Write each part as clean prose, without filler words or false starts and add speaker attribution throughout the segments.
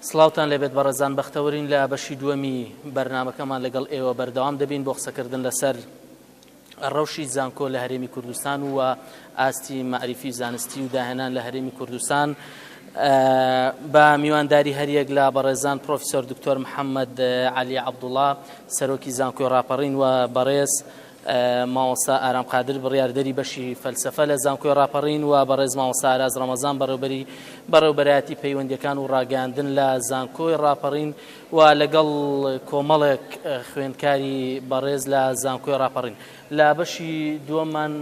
Speaker 1: سڵاوتان لێبێت بەڕێزان بەختەوەرین لە بەشی دووەمی بەرنامەکەمان لەگەڵ ئێوە بەردەوام دەبین بۆ قسەکردن لەسەر ڕەوشی زانکۆ لە هەرێمی کوردستان و ئاستی مەعریفی زانستی و داهێنان لە هەرێمی کوردستان بە میوانداری هەریەک لە بەڕێزان پرۆفیسۆر دکتۆر محەممەد عەلی عەبدوڵا سەرۆکی زانکۆی ڕاپەڕین و بەڕێز مامۆستا ئارام قادر بڕیاردەری بەشی فەلسەفە لە زانکۆی ڕاپەڕین و بەڕێز مامۆستا ئاراز ڕەمەزان بەڕێوبەری بەڕێوبەرایەتی پەیوەندیەکان و ڕاگەیاندن لە زانکۆی ڕاپەڕین و لەگەڵ کۆمەڵێک خوێندکاری بەڕێز لە زانکۆی ڕاپەڕین. لە بەشی دووەممان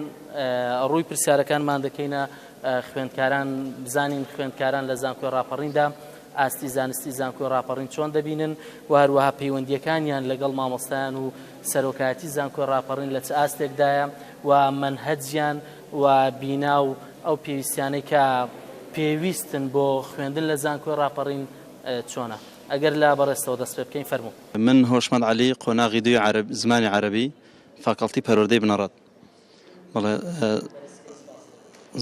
Speaker 1: ڕووی پرسیارەکانمان دەکەینە خوێندکاران بزانین خوێندکاران لە زانکۆی ڕاپەڕیندا ئاستی زانستی زانکۆی ڕاپەڕین چۆن دەبینن و هەروەها پەیوەندیەکانیان لەگەڵ مامۆستایان و سەرۆکایەتی زانکۆی ڕاپەڕین لە چ ئاستێکدایە و مەنهەجیان و بینا و ئەو پێویستیانەی کە پێویستن بۆ خوێندن لە زانکۆی ڕاپەڕین چۆنە؟ ئەگەر لە بەڕێزتەوە دەست پێ بکەین فەرموو.
Speaker 2: من هۆشمەند عەلی قۆناغی دووی عەرەب زمانی عەرەبی فاکەڵتی پەروەردەی بنەڕەت. بەڵێ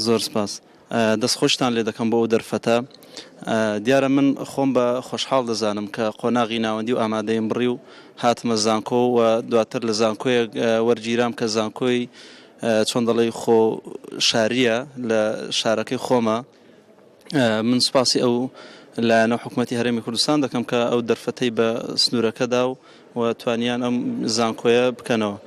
Speaker 2: زۆر سپاس. دەستخۆشتان لێ دەکەم بۆ ئەو دەرفەتە. دیارە من خۆم بە خۆشحاڵ دەزانم کە قۆناغی ناوەندی و ئامادەیم بڕی و هاتمە زانکۆ و دواتر لە زانکۆیەک وەرگیرام کە زانکۆی چۆن دەڵێی خۆ شارییە لە شارەکەی خۆمە. من سوپاسی ئەو لایەنە و حکومەتی هەرێمی کوردستان دەکەم کە ئەو دەرفەتەی بە سنوورەکە دا و توانیان ئەم زانکۆیە بکەنەوە.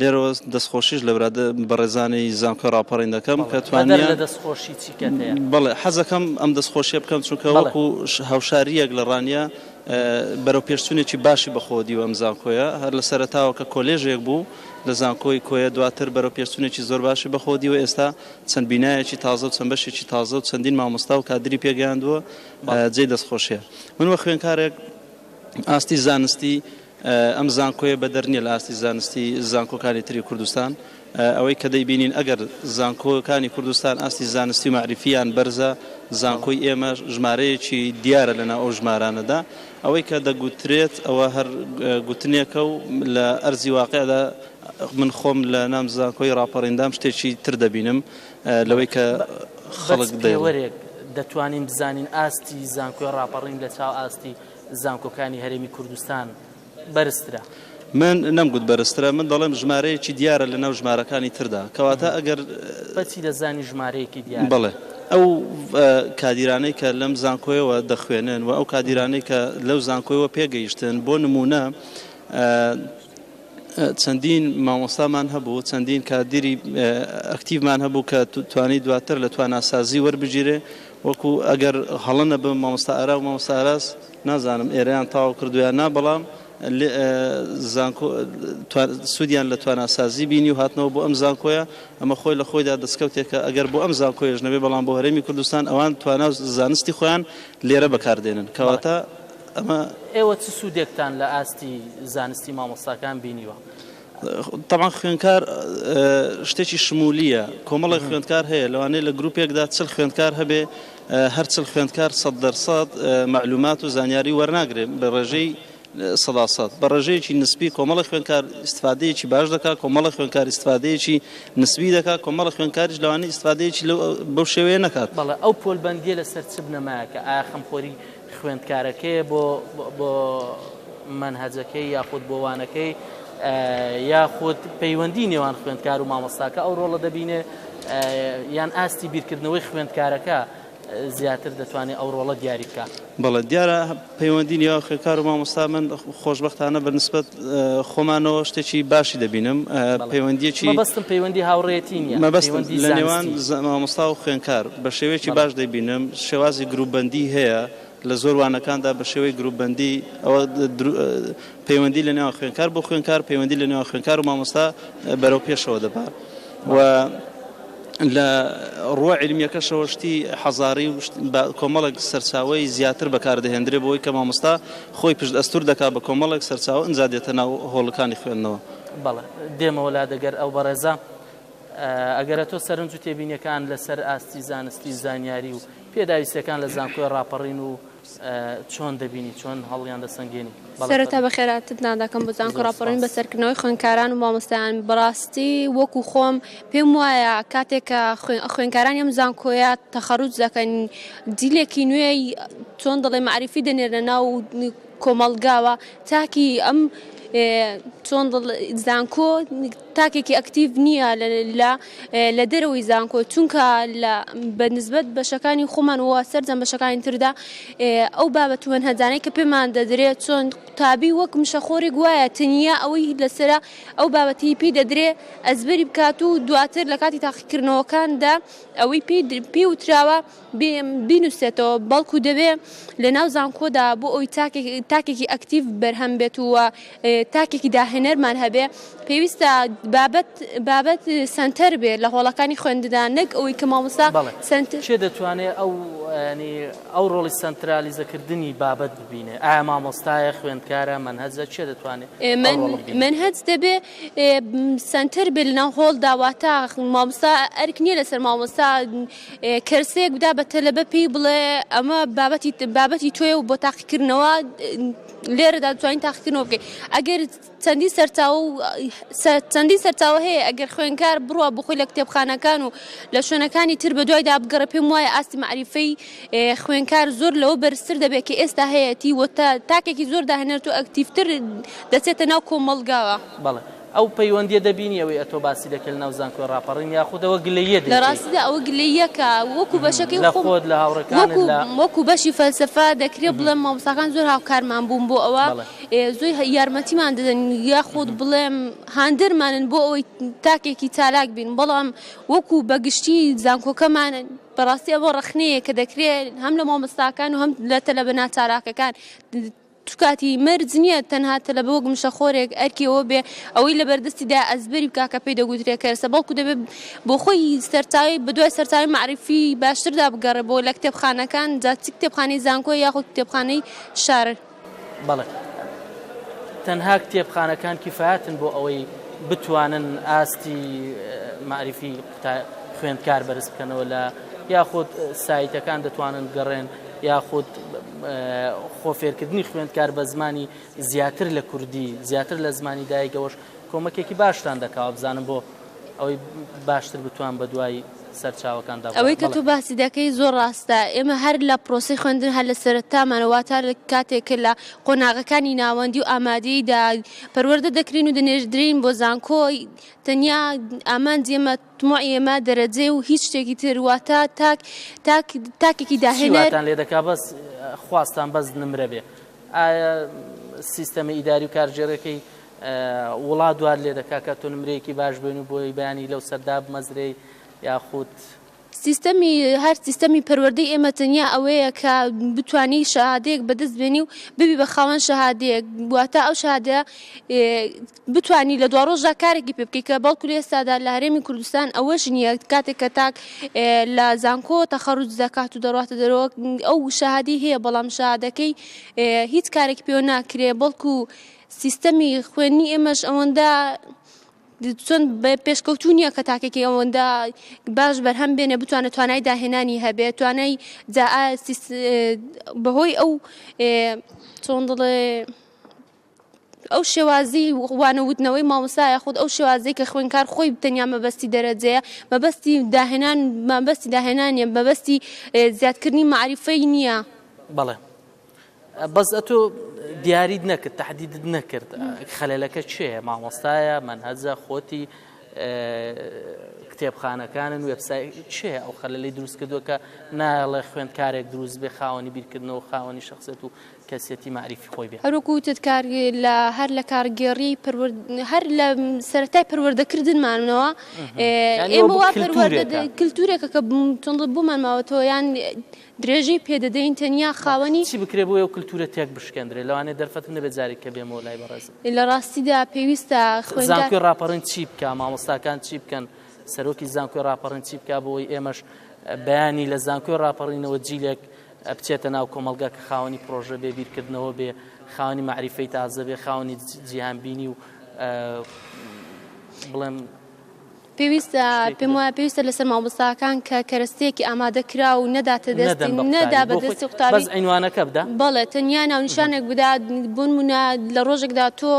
Speaker 2: لێرەوە دەستخۆشیش لە برادە بەڕێزانی زانکۆی ڕاپەڕین دەکەم کە توانیان
Speaker 1: لە دەستخۆشی چی کەت هەیە؟
Speaker 2: بەڵێ حەزەکەم ئەم دەستخۆشیە بکەم چونکە وەکو هاوشارییەک لە ڕانیە بەرەو پێشچوونێکی باشی بەخۆوە دیوە ئەم زانکۆیە هەر لە سەرەتاوە کە کۆلێژێک بوو لە زانکۆی کۆیە دواتر بەرەو پێشچوونێکی زۆر باشی بەخۆوە دیوە ئێستا چەند بینایەکی تازە و چەند بەشێکی تازە و چەندین مامۆستا و کادری پێگەیاندووە جێی دەستخۆشیە. من وەک خوێندکارێک ئاستی زانستی ئەم زانکۆیە بەدەر نییە لە ئاستی زانستی زانکۆکانی تری کوردستان. ئەوەی کە دەیبینین ئەگەر زانکۆکانی کوردستان ئاستی زانستی و مەعریفییان بەرزە، زانکۆی ئێمە ژمارەیەکی دیارە لەناو ئەو ژمارانەدا. ئەوەی کە دەگوترێت ئەوە هەر گوتنێکە و لە ئەرزی واقیعدا من خۆم لە نام زانکۆی ڕاپەڕیندام شتێکی تر دەبینم لەوەی کە خەڵک
Speaker 1: دەیڵێ. پێوەرێک دەتوانین بزانین ئاستی زانکۆی ڕاپەڕین لە چاو ئاستی زانکۆکانی هەرێمی کوردستان بەرزترە؟
Speaker 2: من نەمگوت بەرزترە، من دەڵێم ژمارەیەکی دیارە لە ناو ژمارەکانی تردا، کەواتە ئەگەر.
Speaker 1: بەچی دەزانی ژمارەیەکی دیارە؟
Speaker 2: بەڵێ ئەو کادیرانەی کە لەم زانکۆیەوە دەخوێنن و ئەو کادیرانەی کە لەو زانکۆیەوە پێگەیشتن، بۆ نموونە چەندین مامۆستامان هەبوو، چەندین کادیری ئەکتیڤمان هەبوو کە توانی دواتر لە تواناسازی وەربگیرێ، وەکو ئەگەر هەڵە نەبم مامۆستا ئارا و مامۆستا ئاراس نازانم ئێرەیان تەواو کردووە یان نا، بەڵام زانکۆ سوودیان لە تواناسازی بینی و هاتنەوە بۆ ئەم زانکۆیە، ئەمە خۆی لە خۆیدا دەستکەوتێکە ئەگەر بۆ ئەم زانکۆیەش نەبێ بەڵام بۆ هەرێمی کوردستان ئەوان توانا و زانستی خۆیان لێرە بەکاردێنن، کەواتە ئەمە.
Speaker 1: ئێوە چ سوودێکتان لە ئاستی زانستی مامۆستاکان بینیوە؟
Speaker 2: تەبعەن خوێندکار شتێکی شمولییە، کۆمەڵێک خوێندکار هەیە لەوانەیە لە گروپێکدا چل خوێندکار هەبێ هەر چل خوێندکار 100% مەعلومات و زانیاری وەرناگرێ بە ڕێژەی 100% بە ڕێژەیەکی نسبی کۆمەڵە خوێندکار ئیستفادەیەکی باش دەکات کۆمەڵە خوێندکار ئیستفادەیەکی نسبی دەکات کۆمەڵە خوێندکاریش لەوانەیە ئیستفادەیەکی بەو شێوەیە نەکات.
Speaker 1: بەڵێ ئەو پۆلبەندییە لەسەر چ بنەمایەکە؟ ئایا خەمخۆری خوێندکارەکەیە بۆ بۆ مەنهەجەکەی یاخود بۆ وانەکەی یاخود پەیوەندی نێوان خوێندکار و مامۆستاکە ئەو ڕۆڵە دەبینێ یان ئاستی بیرکردنەوەی خوێندکارەکە زیاتر دەتوانێت ئەو ڕۆڵە دیاری بکە.
Speaker 2: بەڵێ دیارە پەیوەندی نێوان خوێندکار و مامۆستا من خۆشبەختانە بە نسبەت خۆمانەوە شتێکی باشی دەبینم پەیوەندیەکی
Speaker 1: مەبەستم پەیوەندی هاوڕێیەتی نییە
Speaker 2: مەبەستم لە نێوان مامۆستا و خوێندکار بە شێوەیەکی باش دەیبینم شێوازی گروپبەندی هەیە لە زۆر وانەکاندا بە شێوەی گروپبەندی ئەوە پەیوەندی لە نێوان خوێندکار بۆ خوێندکار پەیوەندی لە نێوان خوێندکار و مامۆستا بەرەو پێشەوە دەبا و لە ڕووە عیلمیەکەشەوە شتی حەزاری و کۆمەڵێک سەرچاوەی زیاتر بەکاردەهێندرێ بۆی کە مامۆستا خۆی پشت ئەستور دەکات بە کۆمەڵێک سەرچاوە ئنجا دێتە ناو هۆڵەکانی خوێندنەوە.
Speaker 1: بەڵێ دێمەوە لات ئەگەر ئەو بەڕێزە ئەگەر ئەتۆ سەرنج و تێبینیەکان لەسەر ئاستی زانستی زانیاری و پێداویستیەکان لە زانکۆی ڕاپەڕین و چۆن دەبینی چۆن هەڵیان دەسەنگێنی؟
Speaker 3: سەرەتا بەخێراتتان دەکەم بۆ زانکۆ ڕاپەڕین بەسەرکردنەوەی خوێندکاران و مامۆستایان بەڕاستی وەکو خۆم پێم وایە کاتێک کە خوێندکارانی ئەم زانکۆیە تەخەروج دەکەن جیلێکی نوێی. چۆن دەڵێ مەعریفی دەنێرنە ناو کۆمەڵگاوە تاکی ئەم چۆن زانکۆ تاکێکی ئەکتیڤ نییە لە لە دەرەوەی زانکۆ چونکە لە بە نسبەت بەشەکانی خۆمان و سەرجەم بەشەکانی تردا ئەو بابەت و مەنهەجانەی کە پێمان دەدرێت چۆن قوتابی وەک مشەخۆرێک وایە تەنیا ئەوەی لەسەرە ئەو بابەتی پێی دەدرێ ئەزبەری بکات و دواتر لە کاتی تاقیکردنەوەکاندا ئەوەی پێی وتراوە بینوسێتەوە، بەڵکو دەبێ لەناو زانکۆدا بۆ ئەوی تاکێکی ئەکتیڤ بەرهەم بێت و تاکێکی داهێنەرمان هەبێ پێویستە بابەت بابەت سەنتەر بێ لە هۆڵەکانی خوێندندا نەک ئەوەی کە مامۆستا سەنتەر.
Speaker 1: کێ دەتوانێ ئەو یانی ئەو ڕۆڵی سەنترالیزەکردنی بابەت ببینێ؟ ئایا مامۆستایە، خوێندکارە، مەنهەجە، کێ دەتوانێ ئەو ڕۆڵە ببینێ؟
Speaker 3: مەنهەج دەبێ سەنتەر بێ لەناو هۆڵدا واتە مامۆستا ئەرک نییە لەسەر مامۆستا کەرسەیەک بدا بە تەلەبە پێی بڵێ ئەمە بابەتی بابەتی تۆیە و بۆ تاقیکردنەوە لێرەدا دەتوانین تاقیکردنەوە بکەین ئەگەر چەندین سەرچاوە و چەندین سەرچاوە هەیە ئەگەر خوێنکار بڕوا بۆ خۆی لە کتێبخانەکان و لە شوێنەکانی تر بە دوایدا بگەڕێ پێم وایە ئاستی مەعریفەی خوێنکار زۆر لەوە بەرزتر دەبێت کە ئێستا هەیەتی و تاکێکی زۆر داهێنەر و ئەکتیڤتر دەچێتە ناو کۆمەڵگاوە.
Speaker 1: بەڵێ ئەو پەیوەندیە دەبینی ئەوەی ئەتۆ باسی دەکەی لەناو زانکۆی ڕاپەڕین یاخود ئەوە گلەییە
Speaker 3: لە دەیکەی؟ ڕاستیدا ئەوە گلەییەکە وەکو بەشەکەی
Speaker 1: لە خۆم خۆت لە هاوڕێکانت
Speaker 3: وەکو
Speaker 1: لە.
Speaker 3: وەکو بەشی فەلسەفە دەکرێ بڵێم مامۆستاکان زۆر هاوکارمان بوون بۆ ئەوە
Speaker 1: بەڵێ.
Speaker 3: زۆر یارمەتیمان دەدەن یاخود بڵێم هاندەرمانن بۆ ئەوەی تاکێکی چالاک بین بەڵام وەکو بە گشتی زانکۆکەمان بەڕاستی ئەوە ڕەخنەیە کە دەکرێ هەم لە مامۆستاکان و هەم لە تەلەبە ناچالاکەکان کاتی مەرج نییە تەنها تەلەبە وەک مشەخۆرێک ئەرکی ئەوە بێ ئەوەی لەبەردەستیدا ئەزبەری بکا کە پێی دەگوترێ کەرسە بەڵکو دەبێ بۆ خۆی سەرچاوەی بەدوای سەرچاوەی مەعریفی باشتردا بگەڕێ بۆ لە کتێبخانەکان جا چ کتێبخانەی زانکۆ یاخود کتێبخانەی شار.
Speaker 1: بەڵێ تەنها کتێبخانەکان کیفایەتن بۆ ئەوەی بتوانن ئاستی مەعریفی خوێندکار بەرز بکەنەوە لە یاخود سایتەکان دەتوانن بگەڕێن یاخود خۆفێرکردنی خوێندکار بە زمانی زیاتر لە کوردی زیاتر لە زمانی دایکەوەش کۆمەکێکی باشتان دەکاوە بزانم بۆ ئەوەی باشتر بتوان بە دوای سەرچاوەکاندا
Speaker 3: ئەوەی کە تۆ باسی دەکەی زۆر ڕاستە ئێمە هەر لە پرۆسی خوێندن هەر لە سەرەتامانە واتە لە کاتێک کە لە قۆناغەکانی ناوەندی و ئامادەییدا پەروەردە دەکرین و دەنێردرین بۆ زانکۆ تەنیا ئامانجی ئێمە تموعی ئێمە دەرەجەی و هیچ شتێکی تر واتە تاک تاک تاکێکی
Speaker 1: چی
Speaker 3: داهێنەر.
Speaker 1: واتان لێ دەکا بەس خواستان بەس نمرە بێ ئایا سیستەمە ئیداری و کارگێڕیەکەی وڵات وات لێ دەکا کە تۆ نمرەیەکی باش بێن و بۆی بەیانی لەو سەر دابمەزرێی یاخود.
Speaker 3: سیستەمی هەر سیستەمی پەروەردەی ئێمە تەنیا ئەوەیە کە بتوانی شەهادەیەک بەدەست بێنی و ببی بە خاوەن شەهادەیەک واتە ئەو شەهادەیە بتوانی لە دواڕۆژدا کارێکی پێ بکەی کە بەڵکو لە ئێستادا لە هەرێمی کوردستان ئەوەش نییە کاتێک کە تاک لە زانکۆ تەخەروج دەکات و دەڕواتە دەرەوە ئەو شەهادەی هەیە بەڵام شەهادەکەی هیچ کارێکی پێوە ناکرێ بەڵکو سیستەمی خوێندنی ئێمەش ئەوەندە چۆن پێشکەوتوو نییە کە تاکێکی ئەوەندە باش بەرهەم بێنێ بتوانێت توانای داهێنانی هەبێت توانای جا بەهۆی ئەو چۆن دەڵێ ئەو شێوازی وانە وتنەوەی مامۆستا یاخود ئەو شێوازەی کە خوێندکار خۆی تەنیا مەبەستی دەرەجەیە مەبەستی داهێنان مەبەستی داهێنانیە مەبەستی زیادکردنی مەعریفەی نییە.
Speaker 1: بەڵێ بەس ئەتۆ دیاریت نەکرد تەحدیدت نەکرد خەلەلەکە چێە مامۆستایە مەنهەجە خۆتی کتێبخانەکانن وێبسایت چێ ئەو خەلەلی دروست کردووە کە نایەڵێ خوێندکارێک دروست بێ خاوەنی بیرکردنەوە خاوەنی شخصێت و کەسێتی مەعریفی خۆی بێ.
Speaker 3: هەروەکو وتت کار لە هەر لە کارگێڕی پەروەرد هەر لە سەرەتای پەروەردەکردنمانەوە
Speaker 1: یانی
Speaker 3: ئێمە
Speaker 1: وەک
Speaker 3: وا پەروەردە
Speaker 1: کلتورێکە.
Speaker 3: کلتورێکە کە چۆن دڵ بۆمان ماوەتەوە یان درێژەی پێدەدەین تەنیا خاوەنی.
Speaker 1: چی بکرێ بۆ ئەو کلتورە تێک بشکێندرێ؟ لەوانەیە دەرفەتم نەبێ جارێک کە بێمەوە لای بەڕێزت.
Speaker 3: لە ڕاستیدا پێویستە خوێندکار.
Speaker 1: زانکۆی ڕاپەڕین چی بکا؟ مامۆستاکان چی بکەن؟ سەرۆکی زانکۆی ڕاپەڕین چی بکا بۆ ئەوەی ئێمەش بەیانی لە زانکۆی ڕاپەڕینەوە جیلێک بچێتە ناو کۆمەڵگا کە خاوەنی پڕۆژە بێ، بیرکردنەوە بێ، خاوەنی مەعریفەی تازە بێ، خاوەنی جیهانبینی و بڵێم.
Speaker 3: پێویستە
Speaker 1: شتێکی
Speaker 3: پێم وایە پێویستە لەسەر مامۆستاکان کە کەرەستەیەکی ئامادە کراو نەداتە دەستی
Speaker 1: نەدەن بە
Speaker 3: نەدا
Speaker 1: قوتابی
Speaker 3: بە
Speaker 1: بۆ خۆی
Speaker 3: دەستی
Speaker 1: بەس
Speaker 3: قوتابی
Speaker 1: عینوانەکە بدە.
Speaker 3: بەڵێ تەنیا ناونیشانێک بدا بۆنمونە لە ڕۆژێکدا تۆ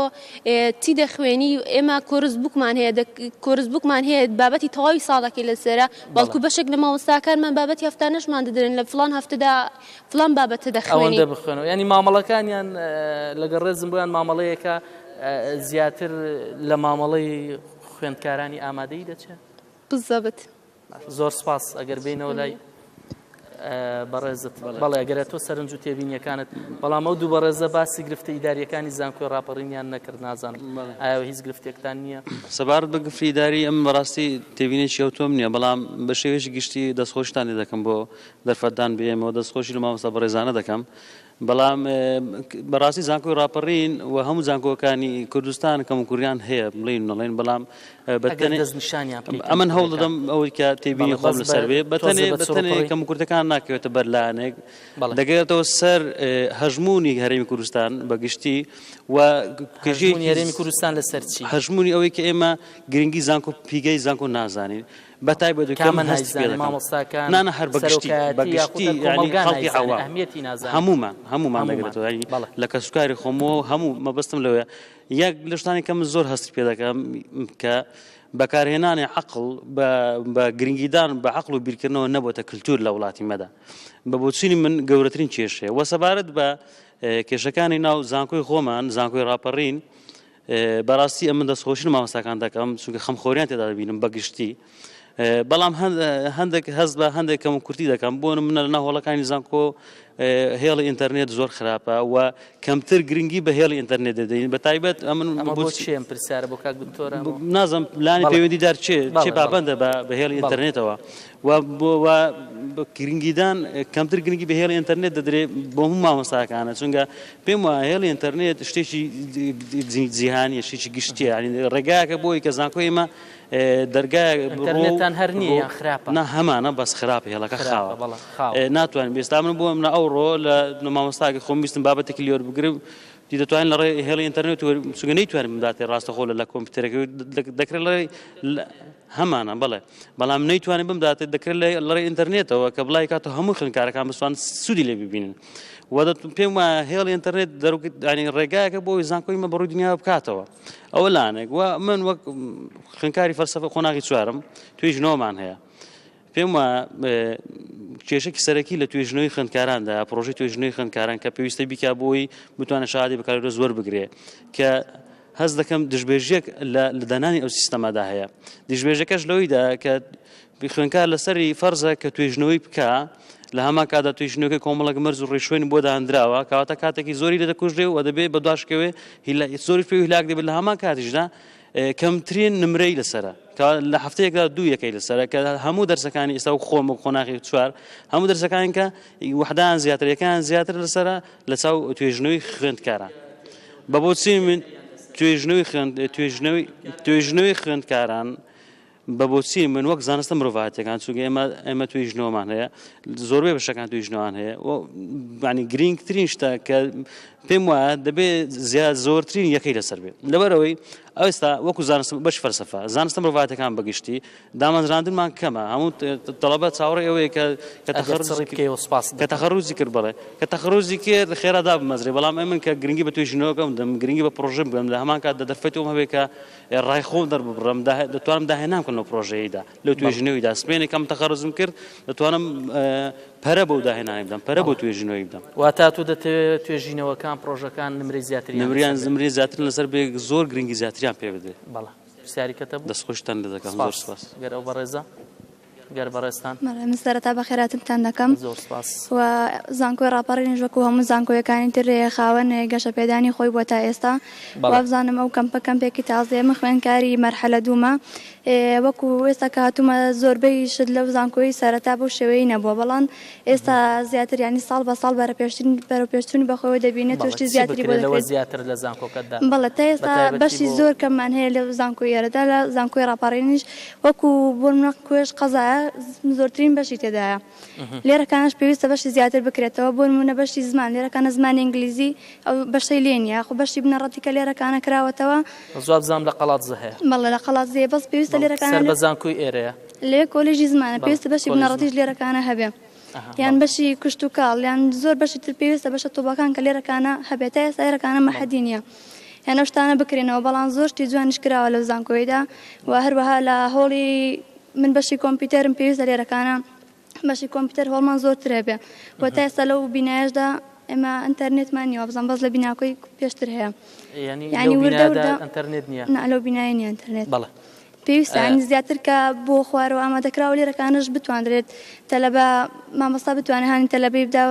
Speaker 3: چی دەخوێنی ئێمە course book مان هەیە course book مان هەیە بابەتی تەواوی ساڵەکەی لەسەرە بەڵکو بەشێک لە مامۆستاکانمان بابەتی هەفتانەشمان دەدرێن لە فڵان هەفتەدا فڵان بابەتە دەخوێنی.
Speaker 1: ئەوەندە بخوێنەوە یانی مامەڵەکانیان لەگەڵ ڕێزم بۆیان مامەڵەیەکە زیاتر لە مامەڵەی خوێندکارانی ئامادەیی دەچێت؟
Speaker 3: بالضبط.
Speaker 1: زۆر سپاس ئەگەر بینەوە لای بەڕێزت بەڵێ ئەگەر تۆ سەرنج و تێبینیەکانت بەڵام ئەو دوو بەڕێزە باسی گرفتە ئیداریەکانی زانکۆی ڕاپەڕینیان نەکرد نازانم ئایا هیچ گرفتێکتان نییە؟
Speaker 2: سەبارەت بە گرفتی ئیداری ئەم بەڕاستی تێبینێکی ئەوتۆم نییە بەڵام بە شێوەیەکی گشتی دەستخۆشتان لێ دەکەم بۆ دەرفەتدان بە ئێمەوە دەستخۆشی لە مامۆستا بەڕێزانە دەکەم بەڵام بەڕاستی زانکۆی ڕاپەڕین و هەموو زانکۆکانی کوردستان کەموکوڕیان هەیە بڵێین نەڵێن بەڵام
Speaker 1: ئەگەر دەستنیشانیان بکەی
Speaker 2: ئەمن هەوڵ
Speaker 1: کەموکوڕیەکان
Speaker 2: دەدەم ئەوەی کە تێبینی
Speaker 1: بەڵێ
Speaker 2: خۆم
Speaker 1: بەس بە
Speaker 2: لەسەر بێ
Speaker 1: تۆزێ
Speaker 2: بەتەنێ
Speaker 1: بە
Speaker 2: بەتەنێ
Speaker 1: چڕوپڕی
Speaker 2: کەموکورتەکان ناکەوێتە بەر لایەنێک
Speaker 1: بەڵێ
Speaker 2: دەگەرێتەوە سەر هەژموونی هەرێمی کوردستان بە گشتی و
Speaker 1: هەژموونی
Speaker 2: کێشەیەکی
Speaker 1: هەرێمی کوردستان لەسەر چی؟
Speaker 2: هەژموونی ئەوەی کە ئێمە گرنگی زانکۆ پیگەی زانکۆ نازانین بە تایبەت و کەم
Speaker 1: کامە
Speaker 2: هەستی پێ
Speaker 1: نایزانێ
Speaker 2: دەکەم
Speaker 1: مامۆستاکان
Speaker 2: نا نا هەر بە گشتی بە
Speaker 1: سەرۆکایەتی یاخود
Speaker 2: گشتی
Speaker 1: هەر
Speaker 2: یعنی
Speaker 1: کۆمەڵگا
Speaker 2: خەڵکی
Speaker 1: نایزانێ
Speaker 2: عەوام
Speaker 1: ئەهمیەتی نازانێ
Speaker 2: هەموومان هەموومان
Speaker 1: هەموومان
Speaker 2: دەگرێتەوە یعنی
Speaker 1: بەڵێ
Speaker 2: لە کەسوکاری خۆمەوە هەموو مەبەستم لەوەیە یەک لە شتانی کە من زۆر هەستی پێ دەکەم کە بەکارهێنانی عەقڵ بە بە گرنگیدان بە عەقڵ و بیرکردنەوە نەبۆتە کلتور لە وڵاتی مەدا بە بۆچینی من گەورەترین کێشەیە وە سەبارەت بە کێشەکانی ناو زانکۆی خۆمان زانکۆی ڕاپەڕین بەڕاستی ئەمن دەستخۆشی لە مامۆستاکان دەکەم چونکە خەمخۆریان تێدا دەبینم بە گشتی بەڵام هەندێک هەست بە هەندێک کەم و کورتی دەکەم بۆ منە لە ناو هۆڵەکانی زانکۆ هێڵی ئینتەرنێت زۆر خراپە و کەمتر گرنگی بە هێڵی ئینتەرنێت دەدەین بە تایبەت ئەمن
Speaker 1: ئەمە بۆ چێم پرسیارە بۆ کاک دکتۆر
Speaker 2: نازم لانی پەیوەندیدار چێ چێ پابەندە بە هێڵی ئینتەرنێتەوە و بۆ و گرنگیدان کەمتر گرنگی بە هێڵی ئینتەرنێت دەدرێت بۆ هەموو مامۆستاکانە چونکە پێم وایە هێڵی ئینتەرنێت شتێکی جیهانیە شتێکی گشتیە یعنی ڕێگایەکە بۆی کە زانکۆی ئێمە دەرگایەک
Speaker 1: ئینتەرنێتان هەر نییە یان خراپە؟
Speaker 2: نا هەمانە بەس خراپە هێڵەکە خاوە ناتوانین ئێستا من بۆ منە ئەوڕۆ لە مامۆستاکە خۆم ویستم بابەتێکی لێ وەربگرم دی دەتوانین لە ڕێ هێڵی ئینتەرنێت چونکە نەیتوانین بمداتێ ڕاستەخۆ لە کۆمپیوتەرەکە دەکرێت لە هەمانە بەڵێ بەڵام نەیتوانێت بمداتێت دەکرێت لە ڕێی ئینتەرنێتەوە کە بڵای کاتەوە هەموو خوێندکارەکان بتوان سوودی لێ ببینن و پێم وایە هێڵی ئینتەرنێت دەرانی ڕێگایەکە بۆی زانکۆی مە بەڕووی دنیا بکاتەوە ئەوە لانێک و من وەک خوێندکاری فەلسەفە قۆناغی چوارم توێژینەوەمان هەیە پێم وایە کێشێکی سەرەکی لە توێژینەوەی خوێندکاراندا پرۆژەی توێژینەوەی خوێندکاران کە پێویستە بیکا بۆی بتوانێت شادی بەکالۆریۆس وەربگرێ کە هەست دەکەم دژبێژیەک لە دانانی ئەو سیستەمەدا هەیە دژبێژەکەش لەوەیدا کە خوێنکار لەسەری فەرزە کە توێژنەوەی بکە لە هەمان کاتدا توێژینەوەکەی کۆمەڵێک مەرج و ڕێشوێن بۆ دانراوە کەواتە کاتێکی زۆری لێ دەکوژرێ و دەبێ بە دواشکەوێ زۆری پێ هیلاک دەبێت لە هەمان کاتیشدا کەمترین نمرەی لەسەرە کە لە هەفتەیەکدا دوو یەکەی لەسەرە کە هەموو دەرسەکانی ئێستا و خۆم و قۆناغی چوار هەموو دەرسەکان کە وحدان زیاتر یەکان زیاتر لەسەرە لە چاو توێژنەوەی خوێندکاران بە بۆچی من توێژنەوەی خوێند توێژنەوەی توێژنەوەی خوێندکاران بە بۆچی من وەک زانستە مرۆڤایەتەکان چونکە ئێمە ئێمە توێژنەوەمان هەیە زۆربەی بەشەکان توێژنەوەیان هەیە و یعنی گرینگترین شتە کە پێم وایە دەبێت زیاد زۆرترین یەکەی لەسەر بێت لەبەرەوەی ئەوستا وەکو زانست بەش فەلسەفە زانستە مرۆڤایەتەکان بەگشتی دامەزراندنمان کەمە هەموو تەڵەبە چاوەڕێی ئەوەیە کە کە تەخەروجی
Speaker 1: بکەی و سپاست
Speaker 2: کە
Speaker 1: دەکەم.
Speaker 2: تەخەروجی کرد بەڵێ کە تەخەروجی کرد خێرا دابمەزرێ بەڵام ئەمن کە گرنگی بە توێژینەوەکەم دەم گرنگی بە پڕۆژەم بدەم لە هەمان کاتدا دەرفەتی ئەوم هەبێ کە ڕای خۆم دەرببڕم دەتوانم داهێنان بکەم لەو پڕۆژەیەیدا لەو توێژینەوەیدا سبەینێ کەم تەخەروجم کرد دەتوانم پەرە بەو داهێنانەی بدەم پەرە بۆ توێژینەوەی بدەم.
Speaker 1: واتە تۆ دەتەوێت توێژینەوەکان پڕۆژەکان نمرەی زیاتریان
Speaker 2: لەسەر بێت؟ نمرەی زیاتر لەسەر بێ زۆر گرنگی زیاتریان پێ بدرێت.
Speaker 1: بەڵێ. پرسیاری کەتە بوو؟
Speaker 2: دەستخۆشتان لێ دەکەم زۆر
Speaker 1: سپاس.
Speaker 2: سپاس.
Speaker 1: گەر ئەو بەڕێزە گەر بەڕێزتان.
Speaker 4: بەڵێ من سەرەتا بەخێرهاتنتان دەکەم
Speaker 1: زۆر سپاس.
Speaker 4: و زانکۆی ڕاپەڕینیش وەکو هەموو زانکۆیەکانی تر خاوەن گەشەپێدانی خۆی بووە تا ئێستا
Speaker 1: بەڵێ.
Speaker 4: وابزانم ئەو کەمپە کەمپێکی تازەیە من خوێندکاری مەرحەلە دوومە وەکو ئێستا کە هاتوومە زۆربەی شت لەو زانکۆی سەرەتا بەو شێوەیەی نەبووە بەڵام ئێستا زیاتر یانی ساڵ بە ساڵ بەرەپێشترین بەرەوپێشچوونی بەخۆیەوە دەبینێت و
Speaker 1: بەڵێ
Speaker 4: شتی
Speaker 1: چی
Speaker 4: زیاتری بۆ
Speaker 1: بکرێت لەوە
Speaker 4: دەکرێت.
Speaker 1: زیاتر لە زانکۆکەتدا
Speaker 4: بەڵێ تا
Speaker 1: بە
Speaker 4: ئێستا
Speaker 1: تایبەتی
Speaker 4: بەشی
Speaker 1: بۆ
Speaker 4: زۆر کەممان هەیە لە زانکۆی ئێرەدا لە زانکۆی ڕاپەڕینیش وەکو بۆ نمونە کوێش قەزایە. زۆرترین بەشی تێدایە لێرەکانش پێویستە بەشی زیاتر بکرێتەوە بۆ نمونە بەشی زمان لێرەکانە زمانی ئینگلیزی ئەو بەشەی لێ نییە خۆ بەشی بنەڕەتی کە لێرەکانە کراوەتەوە.
Speaker 1: وابزانم لە قەڵادزە هەیە.
Speaker 4: بەڵێ لە قەڵادزەیە بەس پێویستە لێرەکانە
Speaker 1: سەر بە زانکۆی ئێرەیە.
Speaker 4: لەوێ کۆلێژی زمانە پێویستە بەشی بنەڕەتیش لێرەکانە هەبێ. یان بەشی کشتوکاڵ یان زۆر بەشی تر پێویستە بەشە تۆبەکان کە لێرەکانە هەبێت تا ئێستا لێرەکانە مەحەدی نییە یان ئەو شتانە بکرێنەوە بەڵام زۆر شتی جوانیش کراوە لەو زانکۆیدا و هەروەها لە هۆڵی من بەشی کۆمپیوتەرم پێویستە لێرەکانە بەشی کۆمپیوتەر هۆڵمان زۆرتر هەبێ و تا ئێستا لەو بینایەشدا ئێمە ئینتەرنێتمان نییە وابزانم بەس لە بیناکۆی پێشتر هەیە
Speaker 1: یعنی وردە وردە ئینتەرنێت نییە
Speaker 4: نا لەو بینایە نییە ئینتەرنێت بەڵێ پێویستە یانی زیاتر کە بۆ خوارەوە ئامادەکراوە لێرەکانش بتواندرێت تەلەبە مامۆستا بتوانێت هانی تەلەبەی بدا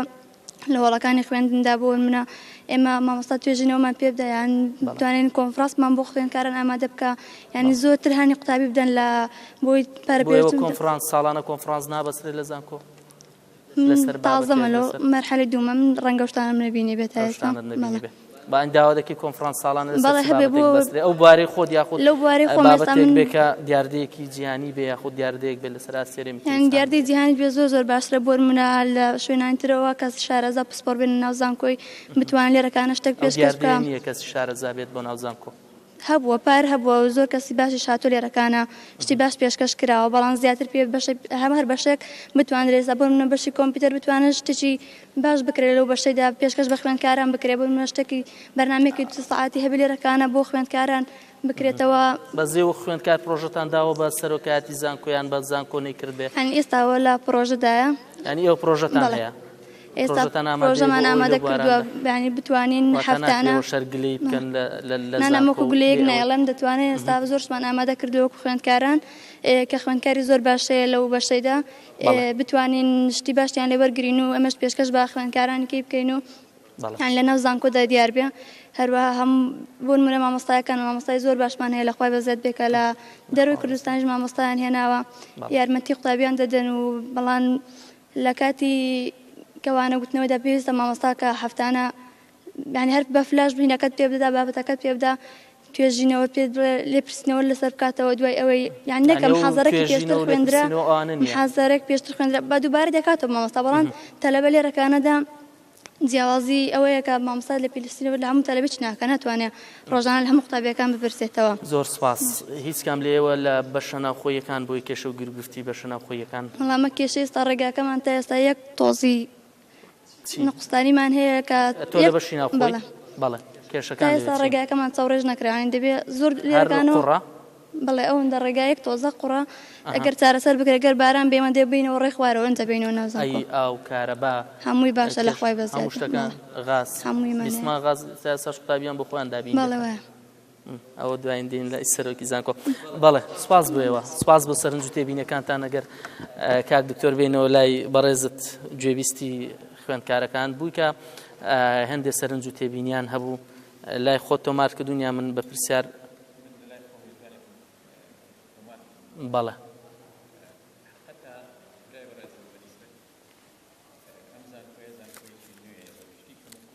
Speaker 4: لە هۆڵەکانی خوێندندا بۆ منە ئێمە مامۆستا توێژینەوەمان پێ بدە یان بتوانین کۆنفرانسمان بۆ خوێندکاران ئامادە بکە ینی زۆرتر هانی قوتابی بدەن لە بۆی
Speaker 1: پەرە کۆنفرانس ساڵانە کۆنفرانس نابەسرێت لە زانکۆ
Speaker 4: لەسەر تازەمە لەو مەرحەلەی دوومە من ڕەنگە ئەو شتانەم نەبینی بێت تا ئێستا
Speaker 1: با ئەن داوا دەکەی کۆنفرانس ساڵانە لەسەر چ بابەتێک بەسترێ ئەو بوارەی خۆت یاخود
Speaker 4: لەو بوارەی خۆم ئێستا
Speaker 1: بابەتێک بێ کە دیاردەیەکی جیهانی بێ یاخود دیاردەیەک بێ لەسەر ئاستی هەرێمی
Speaker 4: یان
Speaker 1: کوردستان
Speaker 4: دیاردەی جیهانی بێ زۆر زۆر باشترە بۆ نمونە لە شوێنانی ترەوە کەس شارەزا پسپۆڕ بێنە ناو زانکۆی بتوانێت لێرەکانە شتێک
Speaker 1: ئەو
Speaker 4: پێشکەش بکا
Speaker 1: دیاردەیە نییە کەس شارەزا بێت بۆ ناو زانکۆ.
Speaker 4: هەبووە پار هەبووە و زۆر کەسی باشیش هاتووە لێرەکانە شتی باش پێشکەش کراوە بەڵام زیاتر پێ بەشە هەم هەر بەشێک بتوانرێت بۆ نمونە بەشی کۆمپیوتەر بتوانن شتێکی باش بکرێت لەو بەشەیدا پێشکەش بە خوێندکاران بکرێت بۆ نمونە شتێکی بەرنامەیەکی دو سەعاتی هەبێ لێرەکانە بۆ خوێندکاران بکرێتەوە.
Speaker 1: بەس ئێوە خوێندکار پرۆژەتان داوە بە سەرۆکایەتی زانکۆ یان بە زانکۆ نەیکردبێ؟
Speaker 4: یانی ئێستا ئەوە لە پرۆژەدایە.
Speaker 1: یانی ئێوە پرۆژەتان هەیە؟
Speaker 4: ئێستا پرۆژەمان ئامادە کردووە یانی بتوانین هەفتانە نا نا وەکو گلەیەک نایڵێم دەتوانێت ئێستا زۆر شتمان ئامادە کردووە وەکو خوێندکاران کە خوێندکاری زۆر باش هەیە لەو بەشەیدا بتوانین شتی باشیان لێ وەرگین و ئەمەش پێشکەش بە خوێندکارانی کەی بکەین و یان لەناو زانکۆدا دیار بێ هەروەها هەم بۆ نمونە مامۆستایەکان مامۆستای زۆر باشمان هەیە لە خوای بەزیاد بێ کە لە دەروی کوردستانیش مامۆستایان هێناوە یارمەتی قوتابیان دەدەن و بەڵام لە کاتی کە وانە گوتنەوەدا پێویستە مامۆستا کە هەفتانە یانی هەر بە فلاش بینەکەت پێ بدە بابەتەکەت پێ بدە توێژینەوەت پێ بڵێ لێپرسینەوە لەسەر بکاتەوە دوای ئەوەی یان نەکە محازەرەکی پێشتر خوێندرا محازەرەک پێشتر خوێندرا بە دووبارە دەکاتەوە مامۆستا بەڵام تەلەبە لێرەکانەدا جیاوازی ئەوەیە کە مامۆستا لێپرسینەوە لە هەموو تەلەبەیەکی ناکا ناتوانێ ڕۆژانە لە هەموو قوتابیەکان بپرسێتەوە.
Speaker 1: زۆر سوپاس. هیچ کام لە ئێوە لە بەشە ناوخۆییەکان بۆی کێشە و گیروگرفتی بەشە ناوخۆییەکان؟
Speaker 4: وەڵا ئەمە کێشەی ئێستا ڕێگاکەمان تا ئێستا یەک تۆزی نوقستانیمان هەیە کە
Speaker 1: تۆ لە بەشی ناوخۆی؟ بەڵێ. بەڵێ. کێشەکان
Speaker 4: تا ئێستا ڕێگاکەمان چاوڕێژ نەکراوە یانی دەبێ زۆر
Speaker 1: لێرەکانەوە. هەر قوڕە؟
Speaker 4: بەڵێ ئەوەندە ڕێگا یەک تۆزە قوڕە ئەگەر چارەسەر بکرێت گەر باران بێ ئێمە دێ بینەوە ڕێ خوارەوە ئینجا بێینەوە ناو زانکۆ.
Speaker 1: ئەی ئاو کارەبا
Speaker 4: هەمووی باشە لە خوای بەزیاد
Speaker 1: هەموو شتەکان غاز
Speaker 4: هەموویمان
Speaker 1: بیستمان غاز تا ئێستاش قوتابیان بۆ خۆیان دابین
Speaker 4: بەڵێ وایە.
Speaker 1: ئەوە دوایین دێین لای سەرۆکی زانکۆ بەڵێ سپاس بۆ ئێوە سپاس بۆ سەرنج و تێبینەکانتان ئەگەر کاک دکتۆر بێنەوە لای بەڕێزت گوێبیستی خوێندکارەکان بووی کە هەندێک سەرنج و تێبینیان هەبوو لای خۆت تۆمار کردوون یا من بە پرسیار بەڵێ.